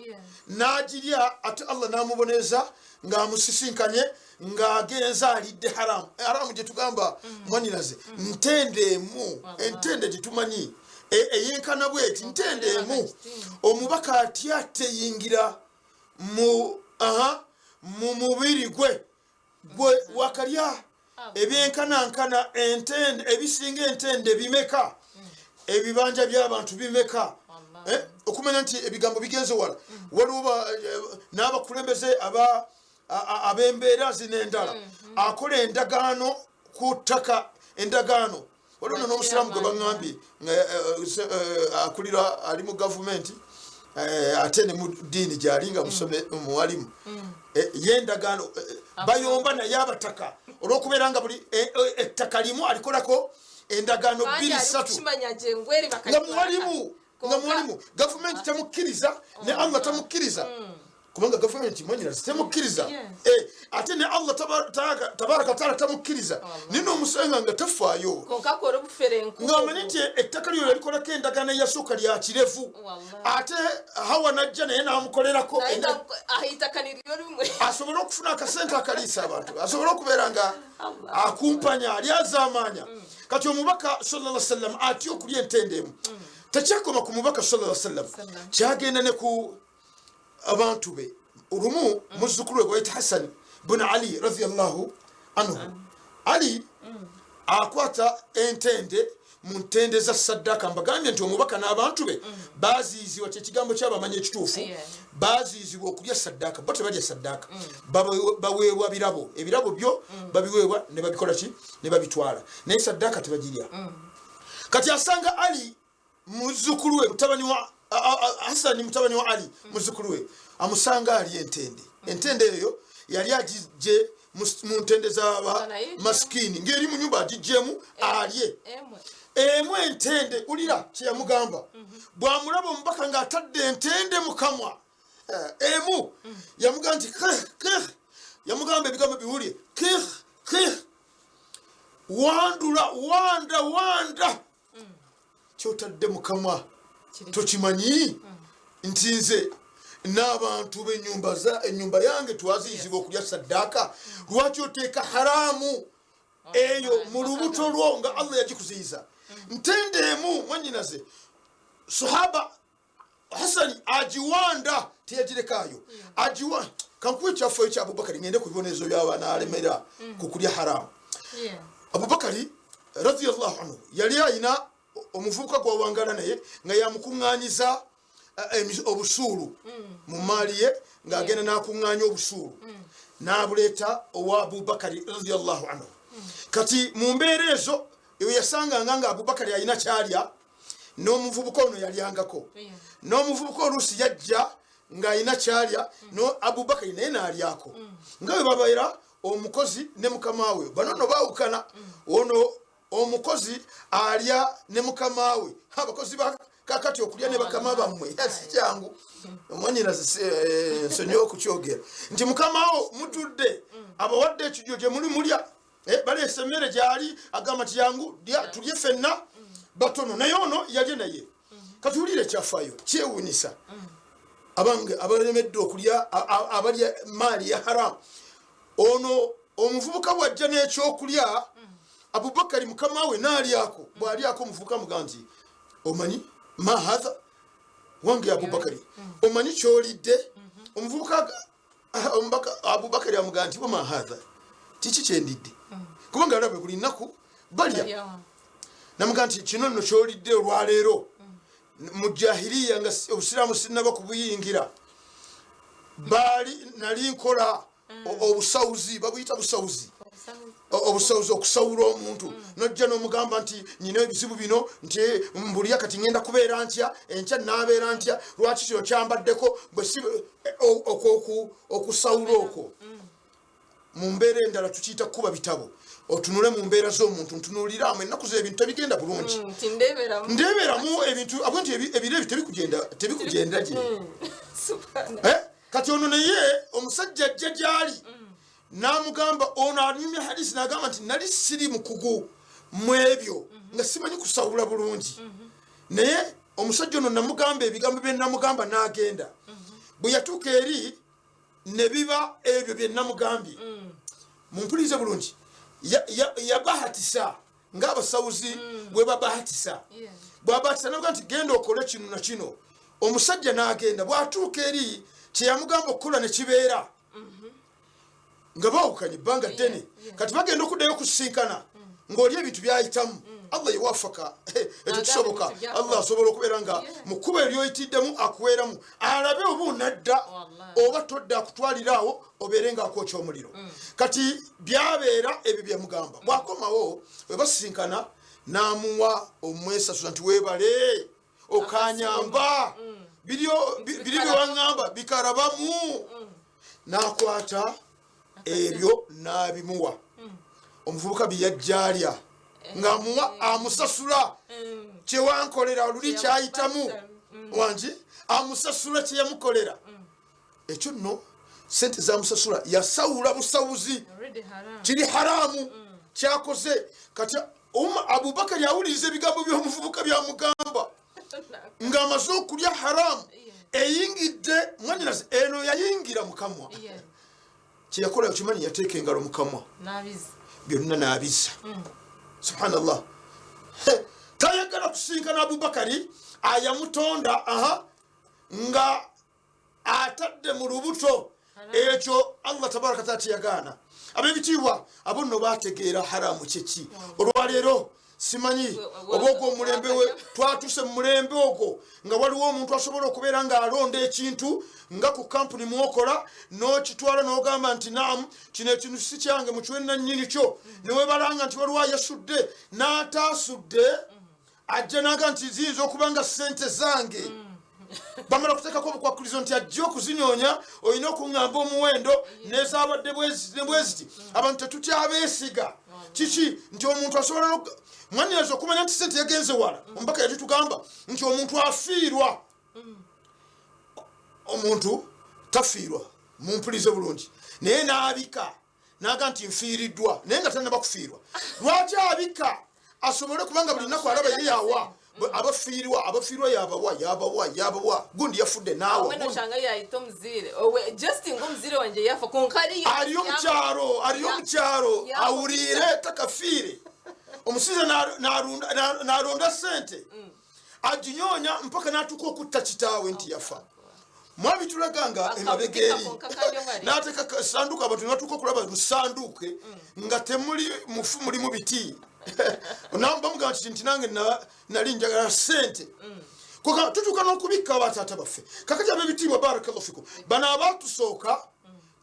n'agirya, ate Allah n'amubonereza ng'amusisinkanye ng'agenza alidde haramu. Haramu gye tugamba mwaniraze ntende emu, entende gye tumanyi eyenkana bweti, ntende emu. Omubaka atya teyingira mu aha mu mubiri gwe gwe wakalya ebyenkanankana entende ebisinga entende bimeka, ebibanja by'abantu bimeka. Okumanya nti ebigambo bigenze wala, waliwo n'abakulembeze ab'embeera zino endala akola endagaano ku ttaka, endagaano. Waliwo no n'omusiraamu gwe baŋŋambye nga akulira ali mu gavumenti, ate ne mu ddiini gyali nga musome muwalimu, ye endagaano bayomba naye abataka olw'okubeera nga buli ettaka limu alikolako endagaano Kandi bbiri ali ssatu kukimanya gye ngweri nga bakagitwala. muwalimu, nga muwalimu gavumenti temukkiriza ne Allah tamukkiriza. Kubanga gavumenti mwanyinazi temukkiriza. Yes. Eh, ate ne Allah tabaraka wataala tamukkiriza naye nomusanga nga tafaayo Konka akora obufere nku. Ng'amanyi nti ettaka lyo yalikolako endagaano eyasooka lya kirevu. Wallahi. Ate hawa najja naye n'amukolerako Naye aha itaka niryo rimwe. Asobole okufuna akasente akaliisa abantu, asobole okubeera nga Allah. akumpanya ali azaamaanya. Kati omubaka sallallahu sallam atya okulya entende emu. Tekyakoma ku mubaka sallallahu sallam, Sallam. Kyagenda ne ku abantu be. Olumu muzzukulu we gwayita Hassan bun Ali radiallahu anhu, Ali akwata entende mu ntende za saddaaka. Mbagambye nti omubaka n'abantu be baziizibwa, kyekigambo kyabamanyi ekituufu, baziizibwa okulya saddaaka. Bo tebalya saddaaka, baweebwa birabo, ebirabo byo babiweebwa ne babikola ki, ne babitwala, naye saddaaka tebagirya. Kati asanga Ali muzzukulu we, mutabani wa Hasani, mutabani wa Ali, muzzukulu we, amusanga ali entende. Entende eyo yali agijje mu ntende z'aba Naye- masikini ng'eri mu nyumba, agijjemu alye Emwe. Emu entende. Ulira kyeyamugamba bw'amulaba omubaka ng'atadde entende mu kamwa. Emu yamugamba nti kih kih, yamugamba ebigambo biwulye, kih kih, wandula, wanda, wanda kyotadde mu kamwa. Tokimanyi nti nze n'abantu b'ennyumba za ennyumba yange twaziyizibwa okulya saddaaka? Lwaki oteeka haramu eyo mu lubuto lwo nga Allah yagikuziyiza? Ntende emu, mwanyinaze, sahaba Hasani agiwanda, teyagirekayo, agiwa. Kankuwa ekyafaayo kya Abubakari, ngende ku bibonerezo by'abanaalemera ku kulya haramu. Abubakari radiallahu anhu yali ayina omuvubuka gwawangala naye nga yamukuŋŋanyiza obusuulu mu maali ye, ng'agenda n'akuŋŋaanya obusuulu n'abuleeta owa Abubakari radiallahu anhu. Kati mu mbeera ezo eyo yasanganga nga Abubakari alina kyalya n'omuvubuka ono yalyangako, n'omuvubuka oluusi yajja ng'alina kyalya no Abubakari naye n'alyako, nga bwe babeera omukozi ne mukama we. Bano nno baawukana, ono omukozi alya ne mukama we. Abakozi ba kakati okulya ne bakama bammwe si kyangu, omwanyinazi, nsonyiwa okukyogera nti mukama wo mutudde abawadde ekijjo gye muli mulya. Baleese emmere gyali, agamba nti yangu lya, tulye ffenna batono, naye ono yalye naye. Kati wulira ekyafaayo kyewunyisa, abange abalemedde okulya abalya maali ya haramu. Ono omuvubuka bwajja n'ekyokulya, Abubakari mukama we n'alyako. Bw'alyako, omuvubuka muga nti, omanyi ma hatha wange Abubakari, omanyi kyolidde? Omuvubuka omubaka Abubakari amugaa nti, wama hatha, kiki kyendidde? Kubanga alabe buli nnaku balya. Namugaa nti, kino nno kyolidde olwaleero, mu jahiliya nga obusiraamu sinaba kubuyingira, baali nali nkola obusawuzi, babuyita busawuzi, obusawuzi, okusawula omuntu. Nojja n'omugamba nti nyina ebizibu bino, nti mbulya, kati ngenda kubeera ntya enkya, naabeera ntya, lwaki kino kyambaddeko bwe si okusawula okwo. Mu mbeera endala tukiyita kukuba bitabo, otunule mu mbeera z'omuntu, ntunuuliramu ennaku z'ebintu tebigenda bulungi. Nti ndeberamu. Ndeberamu ebintu abwe nti ebiro ebyo tebikugenda gye. Subhana. Eh? Kati ono naye omusajja ajja gyali n'amugamba, ono anyumya hadisi n'agamba nti nali siri mukugu mu ebyo, nga simanyi kusawula bulungi, naye omusajja ono namugamba ebigambo bye namugamba, n'agenda. Bwe yatuuka eri ne biba ebyo bye namugambye. Mumpulirize bulungi. Yabahatisa ng'abasawuzi bwe babahatisa. Bwabahatisa namuga nti genda okole kino na kino. Omusajja n'agenda, bw'atuuka eri kyeyamugamba okukola ne kibeera, nga baawukanye ebbanga ddene. Kati bagenda okuddayo okusisinkana ng'oli ebintu byayitamu, Allah yewafaka ekyo kisoboka. Agamba nti byakoma. Allah asobola okubeera nga mu kkubo eryoyitiddemu akuweeramu, alabe oba onadda Wallahi. oba todda, akutwalira awo obeere ng'akwokya omuliro. Kati byabeera ebyo byemugamba. Bw'akomawo we basisinkana, n'amuwa omwesasuza nti weebale okanyamba, biri byewaŋŋamba bikarabamu. N'akwata ebyo n'abimuwa omuvubuka byeyajja alya, ng'amuwa, amusasula kyewankolera luli kyayitamu wangi, amusasula kyeyamukolera. Ekyo nno sente zamusasula yasawula busawuzi, kiri haramu kyakoze. Kati Abubakari awuliriza ebigambo by'omuvubuka byamugamba ng'amaze okulya haramu eyingidde mwanyinaze eno yayingira mukamwa kyeyakola okimanyi yateeka engalo mukamwa byonna n'abiza mm. Subhanallah, tayagala kusinkana Abubakari ayamutonda aha nga atadde mu lubuto ekyo Allah tabaraka taala teyagaana. Ab'ebitiibwa, abo nno bategeera haramu kyeki. Olwaleero simanyi oba ogwo omulembe we twatuse mu mulembe ogwo nga waliwo omuntu asobola okubeera ng'alonda ekintu nga ku kampuni mwokola n'okitwala n'ogamba nti naamu, kino ekintu si kyange, mukiwe nannyini kyo, newebalanga nti waliwo ayasudde n'ataasudde ajja naga nti ziyinza okuba nga sente zange. Bamala kuteekako obukwakulizo nti ajja okuzinyonya olina okuŋŋamba omuwendo nezabadde bweziti. Abantu tetukyabeesiga. Kiki nti omuntu asobola mwanyinaza okumanya nti sente yagenze wala? Omubaka yatitugamba nti omuntu afiirwa, omuntu tafiirwa, mumpulize bulungi, naye n'abika naga nti nfiiriddwa naye nga tanaba kufiirwa. Lwaki abika? Asobole kubanga buli lunaku alaba ye yawa abafiirwa, abafiirwa yabawa, yabawa, yabawa, gundi yafudde naawa. Aliyo mukyalo, aliyo mukyalo awuriire takafiire. Omusaiza naronda sente aginyonya mpaka natuuka okutta kitaawe nti yafa. Mwabitulaga nga emabega eri nateeka sanduuke, abantu nebatuuka okulaba mu sanduuke nga temuli mufu, mulimu biti. Bamugamba nti nti nange nali njagala sente. Tutuuka n'okubikka bataata baffe. Kakati ab'ebitiibwa, barakallahu fikum, bano abatusooka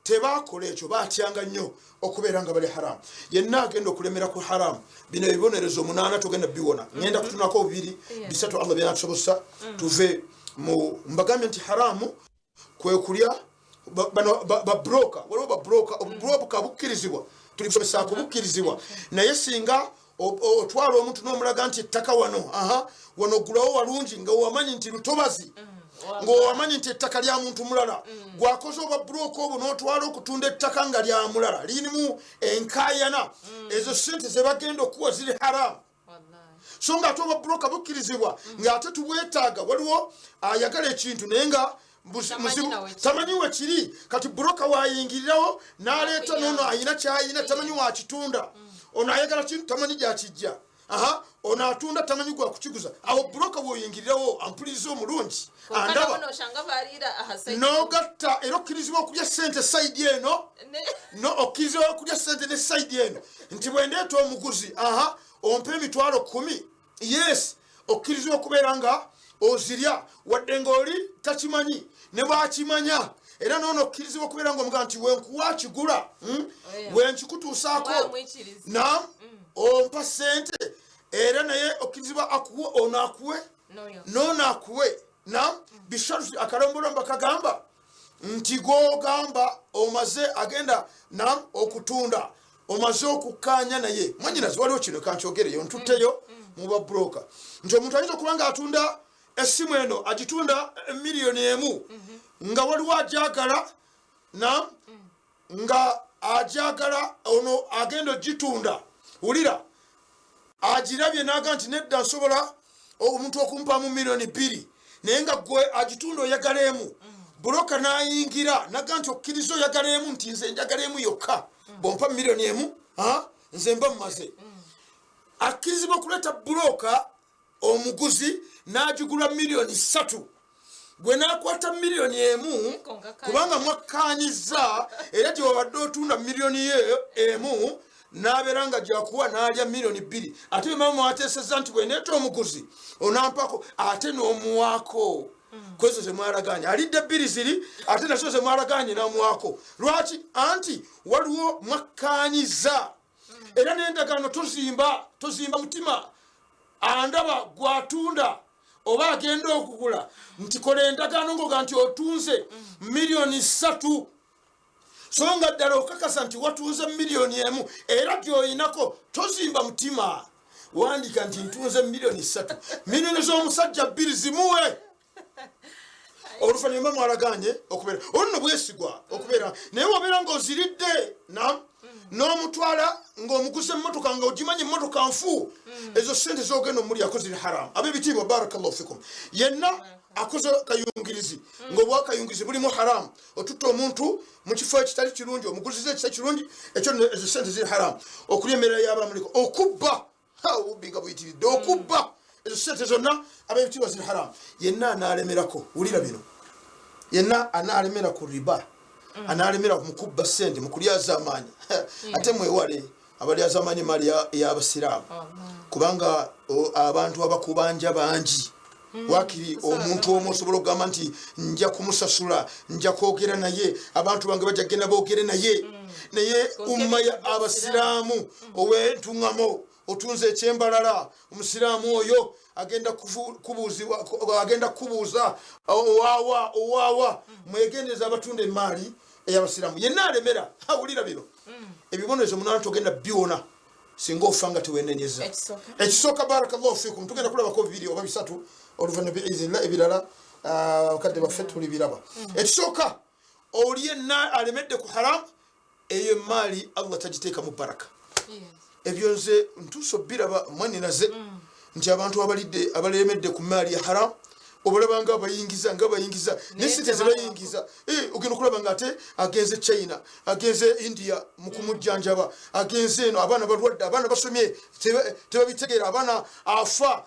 tebakola ekyo, batyanga nnyo okubeera nga bali haramu. Yenna agenda okulemera ku haramu, bino ebibonerezo omunaana togenda biwona. Ngenda kutunako bibiri bisatu, Allah byanatusobosa tuve mu. Mbagambye nti haramu kwe kulya babroka. Waliwo babroka, obubroka bukkirizibwa, tuli kusomesa kubukkirizibwa, naye singa otwala omuntu n'omulaga nti ettaka wano, aha, wano gulawo walungi, nga wamanyi nti lutobazi, ng'owamanyi nti ettaka lya muntu mulala, gwakoze obwa buroka obwo n'otwala okutunda ettaka nga lya mulala, lirimu enkayana, ezo sente zebagenda okuwa ziri haramu. So nga ate obwa buroka bukkirizibwa, ng'ate tubwetaaga. Waliwo ayagala ekintu naye nga tamanyi wekiri. Kati buroka wayingirirawo n'aleeta nono ayina kyayina, tamanyi wakitunda. Ono ayagala kintu, tamanyi gyakijja. Aha, ono atunda, tamanyi gwakukiguza. Awo buroka woyingirirawo, ampuliriza omulungi andaba, nogatta era okkirizibwa okulya sente side eno, no okkirizibwa okulya sente ne side eno, nti bwendeeta omuguzi, aha, ompa 100,000, yes, okkirizibwa okubeera nga ozirya wadde ngaoli takimanyi. Ne bwakimanya era noono okkirizibwa okubeera nga omugaa nti wenkuwa kigula, Wenkikutuusaako nam ompa sente, era naye okkirizibwa akuwe, ono akuwe, noono akuwe. Nam bisharuti akalombolomba kagamba nti gwogamba omaze agenda nam okutunda, omaze okukkaanya naye. Mwanyinazi, waliwo kino kankyogereyo ntutteyo mu babroka, nti omuntu ayinza okuba nga atunda essimu eno, agitunda 1 million, nga waliwo ajagala nam nga ajagala. Ono agenda ogitunda, wulira, agirabye naga nti nedda, nsobola omuntu okumpamu 2 million, naye nga gwe agitunda oyagala emu. Buroka nayingira naga nti okkiriza oyagala emu, nti nze njagala emu yokka, bwompa 1 million, nze mba mumaze. Akkirizibwa okuleeta buroka, omuguzi n'agigula 3 million, gwe nakwata 1 million, kubanga mwakkanyiza era gye wabadde otunda 1 million n'abeera nga gyakuwa n'alya 2 million. Ate bemaba mwateeseza nti bweneeta omuguzi onampako, ate n'omuwaako kwezo zemwalaganye. Alidde bbiri ziri, ate nazo zemwalaganye namuwaako. Lwaki? Anti waliwo mwakkanyiza era n'endagaano. Tozimba, tozimba mutima andaba gwatunda oba agenda okugula nti kola endagaano ngoga nti otunze 3 million, so nga ddala okakasa nti watunze 1 million era gyoyinako. Tozimba mutima, wandika nti ntunze 3 million, miliyoni z'omusajja bbiri zimuwe. Oluvannyuma mwalagaanye okubeera olwo nno bwesigwa okubeera naye wobeera ng'oziridde nam n'omutwala ng'omuguza emmotoka nga ogimanyi emmotoka nfu, ezo sente zogenda omulyako ziri haramu. Ab'ebitiibwa, barakallahu fikum, yenna akoze kayungirizi ng'obwakayungirizi bulimu haramu, otutte omuntu mu kifo ekitali kirungi, omuguziza ekitali kirungi, ekyo nno ezo sente ziri haramu. Okulya emmere y'abamuliko, okubba, obubbi nga buyitiridde, okubba, ezo sente zonna ab'ebitiibwa ziri haramu. Yenna anaalemerako, wulira bino, yenna anaalemera ku riba, anaalemera mu kubba sente, mu kulyazaamaanyi, ate mwewale abalyazaamaanyi emaali y'abasiraamu, kubanga abantu abakubanja bangi. Wakiri omuntu omu osobola okugamba nti nja kumusasula, nja kwogera naye, abantu bange bajja kugenda boogere naye, naye umma ya abasiraamu ow'entuŋŋamo otunze ekyembalala, omusiraamu oyo agenda kubuuzibwa, agenda kukubuuza owaawa owaawa. Mwegendereza abatunda emaali ey'abasiraamu. Yenna alemera, awulira bino ebibonerezo munaana togenda biwona singa ofa nga tewenenyeza. Ekisooka, barakallahu fikum, tugenda kulabako bibiri oba bisatu oluvannyuma biizinillah, ebirala bakadde baffe tulibiraba. Ekisooka, oli yenna alemedde ku haramu, eyo emaali Allah tagiteekamu baraka. Ebyo nze ntuusa obiraba mwaninaze nti abantu abalidde abalemedde ku maali ya haramu, obalaba nga abayingiza nga bayingiza, naye sente zebayingiza, ogenda okulaba nga ate agenze China, agenze India mu kumujjanjaba, agenze eno, abaana balwadde, abaana basomye tebabitegeera, abaana afa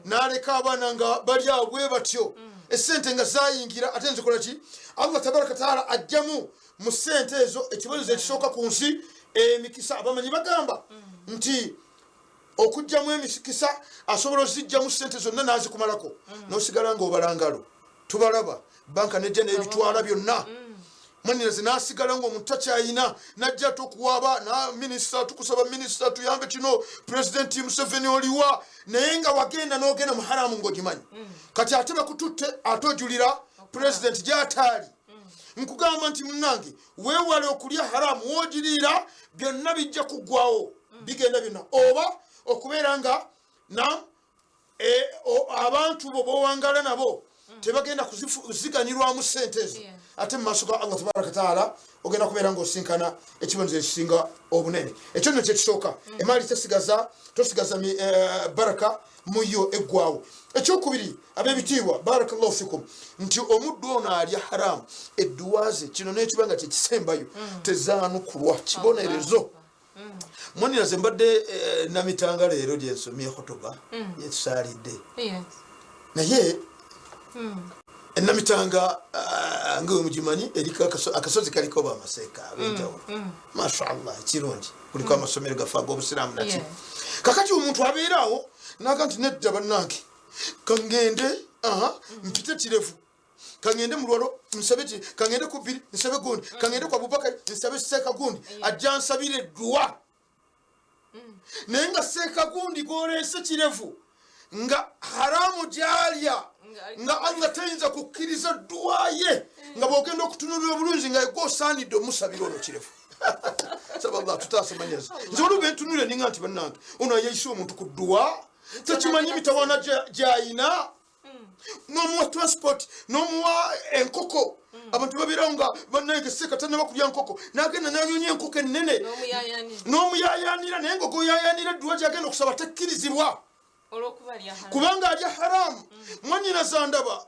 n'aleka abaana nga bali awo bwe batyo. Esente nga zayingira ate nzikola ki? Allah tabaraka taala ajjamu mu sente ezo ekibonerezo ekisooka ku nsi, emikisa. Abamanyi bagamba nti okugyamu emikisa asobola ozijjamu sente zonna n'azikumalako, n'osigala ng'obala ngalo. Tubalaba banka nejja n'ebitwala byonna, mwaniraze n'asigala ng'omuntu takyayina, najja ate okuwaaba na minisita, tukusaba minisita tuyambe kino, Pulezidenti Museveni oliwa? Naye nga wagenda n'ogenda mu haramu ng'ogimanyi. Kati ate bakututte, ate ojulira pulezidenti gy'ataali. Nkugamba nti munange, weewale okulya haramu, woogiriira byonna bijja kuggwawo, bigenda byonna, oba okubeera nga na abantu bo bowangala nabo tebagenda kuziganyirwamu sente ezo. Ate mu maaso ga Allah tabaraka taala ogenda kubeera ngaosinkana ekibonerezo ekisinga obunene. Ekyo nno kyekisooka, emaali tesigaza, tosigaza baraka muyo, eggwawo. Ekyokubiri, ab'ebitiibwa, barakallahu fikum, nti omuddu ono alya haramu, edduwa ze, kino nekiba nga kyekisembayo, tezaanukulwa, kibonerezo. Mwaniraze mbadde namitanga leero gyensomye khutuba yetusaalidde, naye enamitanga nga wemugimanyi eriko akasozi kaliko bamaseeka ab'enjawulo, mashallah, ekirungi kuliko amasomero gaffe ag'obusiraamu naki. Kakati omuntu abeera awo naga nti nedda bannange, kangende aha mpite kirevu, kangende mulwalo nsabe ki, kangende kubiri nsabe gundi, kangende ku Abubakari nsabe seeka gundi ajja nsabire edduwa. Naye nga seeka gundi gwoleese kirevu nga haramu gyalya, nga Allah tayinza kukkiriza dduwa ye, nga bwogenda okutunulira obulungi nga egwe osaanidde omusabira ono kirevu. Saba Allah tutaasa manyazi. Nze waliwo bentunulira ninga nti bannange, ono ayayise omuntu ku dduwa tekimanyi mitawaana gyayina, n'omuwa transport, n'omuwa enkoko. Abantu babeerawo nga bannange seeka tanaba kulya nkoko, n'agenda n'anyonya enkoko ennene n'omuyayanira, naye nga ogoyayanira edduwa gyagenda okusaba tekkirizibwa kubanga alya haramu. Mwanyinaza ndaba,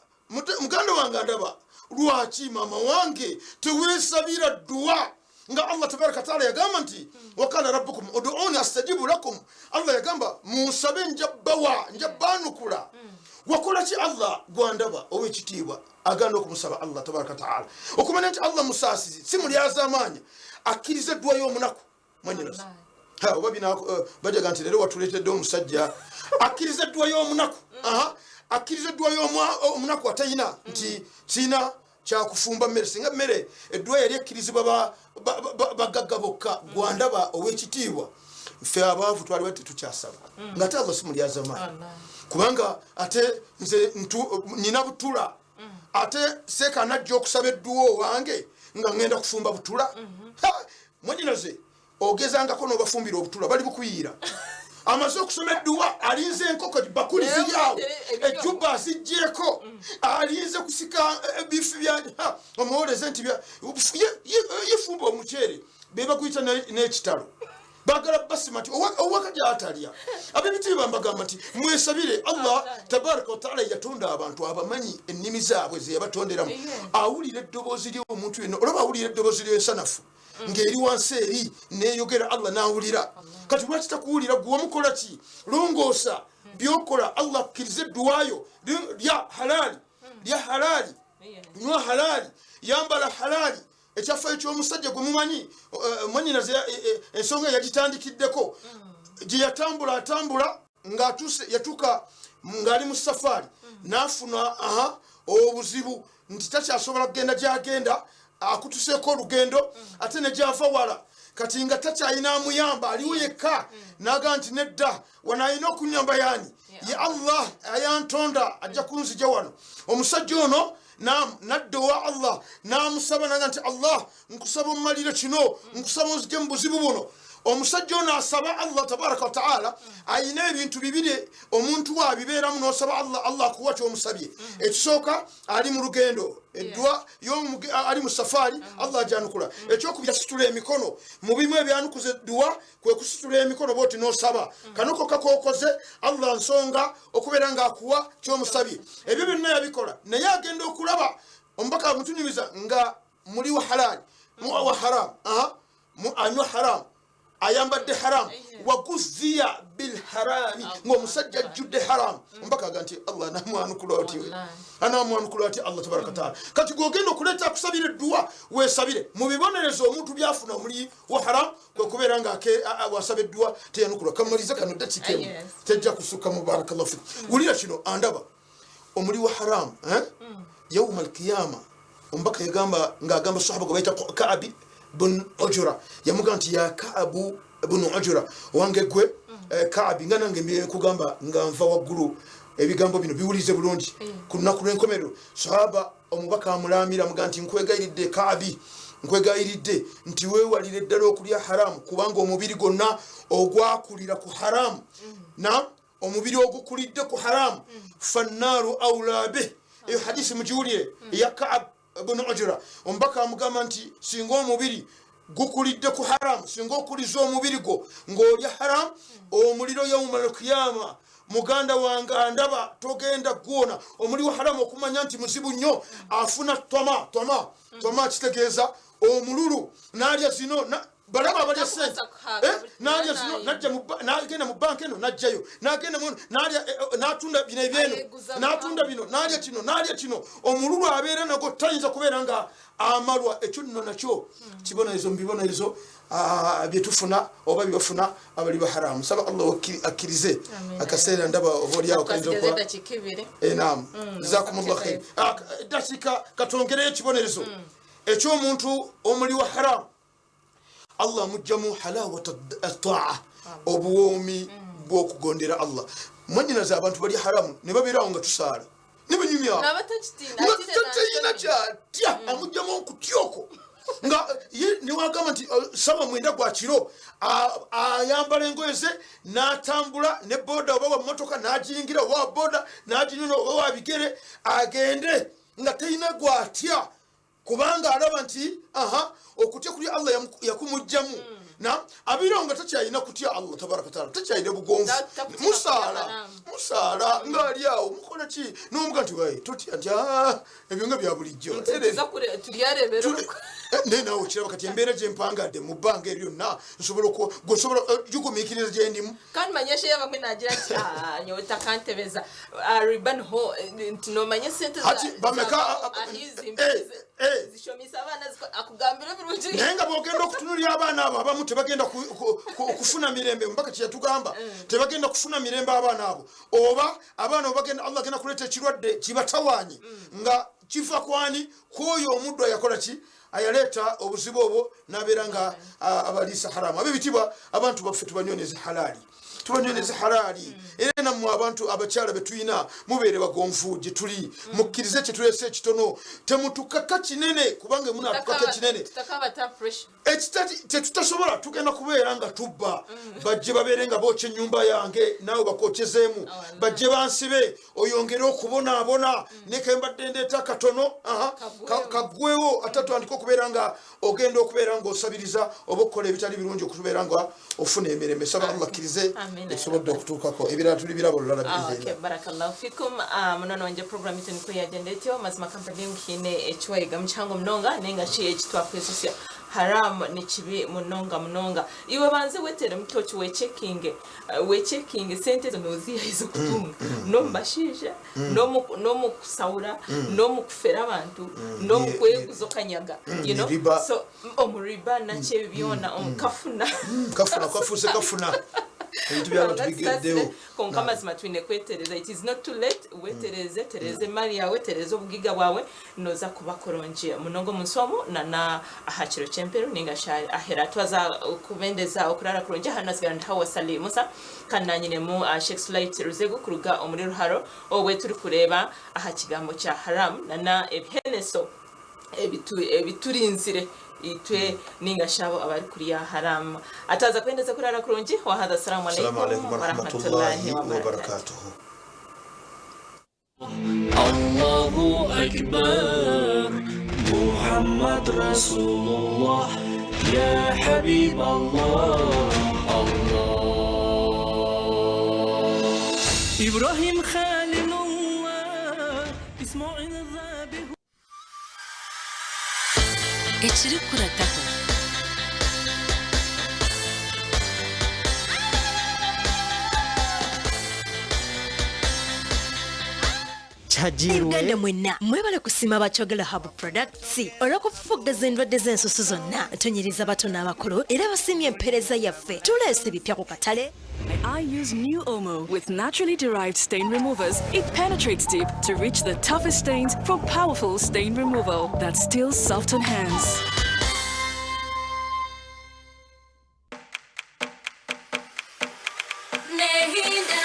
muganda wange andaba, lwaki maama wange teweesabira dduwa nga Allah tabaraka taala yagamba nti wakala rabbukum uduuni astajibu lakum? Allah yagamba munsabe njabbawa, njabbanukula. Wakola ki Allah gwandaba owekitiibwa aganda okumusaba Allah tabaraka taala, okumanya nti Allah musaasizi, si mulyazaamaanya, akkiriza edduwa y'omunaku? Mwanyinaza oba bina bajaga nti leero watuleetedde omusajja akkiriza edduwa y'omunaku. Aha, akkiriza edduwa y'omunaku atayina nti kiina kyakufumba mmere. Singa mmere edduwa yali ekkirizibwa bagagga bokka, gwandaba owekitiibwa, ffe abaavu twaliba tetukyasaba, nga ate Allah si mulyazamaanyi, kubanga ate nze nina butula, ate seeka anajja okusaba edduwa owange nga ŋŋenda kufumba butula. Mwanyinaze, ogezangako n'obafumbira obutula, bali bukuyiira. Amaze okusoma edduwa, alinze enkoko bakuli ziri awo, ejjuba aziggyeko, alinze kusika bifi bya omuwoleze nti yefumba omuceere bebaguyita n'ekitalo, bagala basima nti owaka gyatalya. Ab'ebitiibwa, mbagamba nti mwesabire Allah tabaraka wataala. Yatonda abantu abamanyi ennimi zaabwe zeyabatonderamu. Awulira eddoboozi ly'omuntu yenna, olaba awulira eddoboozi ly'ensanafu ng'eri wansi eri neyogera, Allah nawulira. Kati lwaki takuwulira? Gwe wamukola ki? Longoosa byokola, Allah akkirize edduwayo. Lya halaali, lya halaali, nywa halaali, yambala halaali. Ekyafayo ky'omusajja gwe mumanyi, mwanyinaze, ensonga yagitandikiddeko gye yatambula atambula ng'atuuse, yatuuka ng'ali mu safaari, n'afuna aha obuzibu nti takyasobola kugenda gyagenda, akutuseeko olugendo ate ne gyava wala. Kati nga takyalina amuyamba, aliwo yekka. Naga nti nedda, wano alina okunyamba yaani? Ye Allah ayantonda, ajja kunzija wano. Omusajja ono nadda owa Allah n'amusaba, naga nti, "Allah, nkusaba omumalire kino, nkusaba onzije mu buzibu buno." Omusajja ono asaba Allah tabaraka wataala. Ayina ebintu bibiri omuntu wabibeeramu nosaba Allah, Allah akuwa kyomusabye. Ekisooka, ali mu lugendo, eddwa ali mu safaari, Allah ajanukula. Ekyokubiri, asitula emikono. Mu bimu ebyanukuza edduwa kwe kusitula emikono bwoti nosaba. Kano kokka kokoze, Allah nsonga okubeera ngaakuwa kyomusabye. Ebyo byonna yabikola, naye agenda okulaba omubaka amutunyumiza nga muli wa halali wa haram, anywa haram, ayambadde haram, waguziya bilharami, ngaomusajja ajjudde haram. Omubaka aga nti Allah anamwanukula ati? Anamwanukula ati Allah tabaraka wataala? Kati gwogenda okuleeta akusabira edduwa, weesabire. Mu bibonerezo omuntu byafuna omuli wa haram kwe kubeera nga wasaba edduwa teyanukulwa. Kamalize kano, dakika emu tejja kusukka mu. Barakallahu fikum. Wulira kino, andaba, omuli wa haram, eh? Yauma alkiyama, omubaka yagamba, ngaagamba sahaba gwe bayita Kaabi bun Ujura, yamugamba nti, "Ya Kaabu bun Ujura, owange gwe Kaabi, nga nange nkugamba nga nva waggulu, ebigambo bino biwulize bulungi. Ku lunaku lw'enkomerero," sahaba omubaka amulamira, amugaa nti, "Nkwegayiridde Kaabi, nkwegayiridde nti weewalire ddala okulya haramu, kubanga omubiri gwonna ogwakulira ku haramu, na omubiri ogukulidde ku haramu, fannaaru aula bih." Eyo hadisi mugiwulire eya Kaab bunu Ujura. Omubaka amugamba nti singa omubiri gukulidde ku haramu, singa okuliza omubiri gwo ng'olya haramu, omuliro yauma alkiyama, muganda wange andaba, togenda gwona. Omuli wa haramu okumanya nti muzibu nnyo, afuna toma toma toma, kitegeeza omululu, n'alya zino balaba abalya sente, n'alya zino, n'agenda mu banka eno, n'ajjayo, n'agenda n'alya, n'atunda bino ebyeno, n'atunda bino, n'alya kino, n'alya kino. Omululu abeera nagwo, tayinza kubeera nga amalwa. Ekyo nno nakyo kibonerezo mu bibonerezo byetufuna oba byebafuna abali baharamu. Saba Allah akkirize. Akaseera ndaba oba oliawo kayinza okuba. Naam, jazakumullah khair. Dakika katongereyo ekibonerezo ekyomuntu omuli wa haramu. Allah amugjamu halawata taa, obuwoomi bwokugondera Allah. Mwanyinaze, abantu bali haramu ne babeerawo nga tusaala ne banyumya nga tatayina kyatya. Amugjamu okutya okwo nga newagamba nti sawa 9 gwa kiro, ayambala engoye ze n'atambula ne boda oba wa motoka n'agiyingira, oba wa boda n'aginyuna, oba wa bigere agende, nga talina gwatya, kubanga alaba nti aha okutya kuli Allah yakumugjamu. Na abeerawo nga takyalina kutya Allah tabaraka wataala, takyalina bugonvu. Musaala musaala ngaali awo, mukola ki nomuga nti wae totya, nti ah, ebyo nga bya bulijjo. Naye naawe okiraba kati embeera gyempangadde mu bbanga eryo lyonna, nsobola gwesobola gigumiikiriza gyendimu. Kandi manyeshe yabamwe nagira ati, "Ah, nyowe takantebeza." Ah, riba niho nti nomanya esente Ati bameka, ahizi zishomisa abaana, akugambira ebirungi. Naye nga bwogenda okutunulira abaana abo, abamu tebagenda kufuna mirembe. Mubaka kyeyatugamba, tebagenda kufuna mirembe abaana abo, oba abaana abo bagenda, Allah agenda kuleeta ekirwadde kibatawaanye nga kiva kwani? Kwoyo omuddu ayakola ki, ayaleeta obuzibu obwo, nabeera nga abaliisa haramu. Ab'ebitibwa, abantu baffe tubanyoneze halaali. Tubanyoneze halaali. Era nammwe abantu abakyala be tulina mubeere bagonvu gye tuli, mukkirize kye tuleese ekitono, temutukaka kinene, kubanga munatukaka ekinene tetutasobola, tugenda kubeera nga tubba. Bajje babeere nga bookya ennyumba yange, naawe bakwokezeemu, bajje bansibe, oyongere okubonaabona, ne mbadde ndeeta katono kaggwewo, ate tutandika okubeera nga ogenda okubeera ng'osabiriza oba okukola ebitali birungi okubeera nga ofuna emirembe. Saba Allah akkirize etusobodde okutuukako, ebirala tuli birabo olulala. Ah, barakallahu fikum. Ah, munono wanje, program itu niko yagenda etyo. Mazima kampani nkiine ekiwayiga mukihango munonga, naye nga ki ekitwakwesusya haram ni kibi munonga munonga. Iwe banze wetere mutoki, wechekinge, wechekinge sente ezo nozihayiza okutunga n'omu bashaija, n'omu kusahura, n'omu kufera abantu, n'omu kweguza okanyaga, you know? Riba. So omu riba nakyo ebyo byona omu kafuna. Kafuna kafuuse kafuna, ebintu by'abantu bigeddewo. Konka amazima twine kwetereza. It is not too late. Wetereze, tereza emali yawe, tereza obugiga bwawe, noza kuba kurungi munonga omunsi omu nana aha kiro ky'emperu ninga shi ahera. Twaza kubendeza okurara kurungi. Hano nasigara ndi Hawa Sali Musa, kandi nanyinemu Sheikh Sulait Ruzegu kuruga omuri Ruharo, obwe turi kureba aha kigambo kya haram nana ebiheneso ebiturinzire itwe ninga shabo abari kurya haram. Ataza kwendeza kurara kurungi. Wahadha, assalamu Assalamu alaikum alaikum warahmatullahi wabarakatuhu. الله أكبر، محمد رسول الله، يا حبيب الله الله. إبراهيم خليل الله، إسماعيل ذابح. Ekirikurataho. Kyagirwe. Uganda mwenna mwebale kusiima Bakyogera Hub Products olw'okufufuggaza endwadde z'ensusu zonna. Tunyiriza bato n'abakulu era basiimye empeereza yaffe. Tuleese bipya ku katale. I use new Omo with naturally derived stain removers. It penetrates deep to reach the toughest stains for powerful stain removal that's still soft on hands. Nehinda.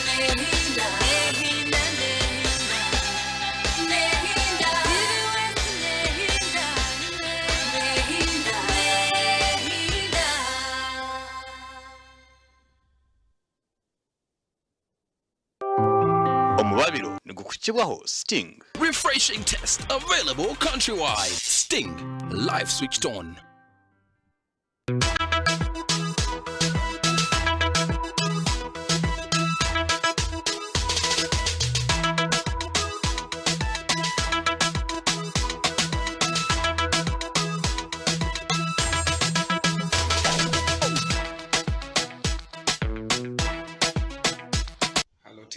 Nehinda. Nehinda. Nehinda. Nehinda. Nehinda. Nehinda. Omubabiro nigukukibwaho Sting. Refreshing test available countrywide. Sting. Life switched on.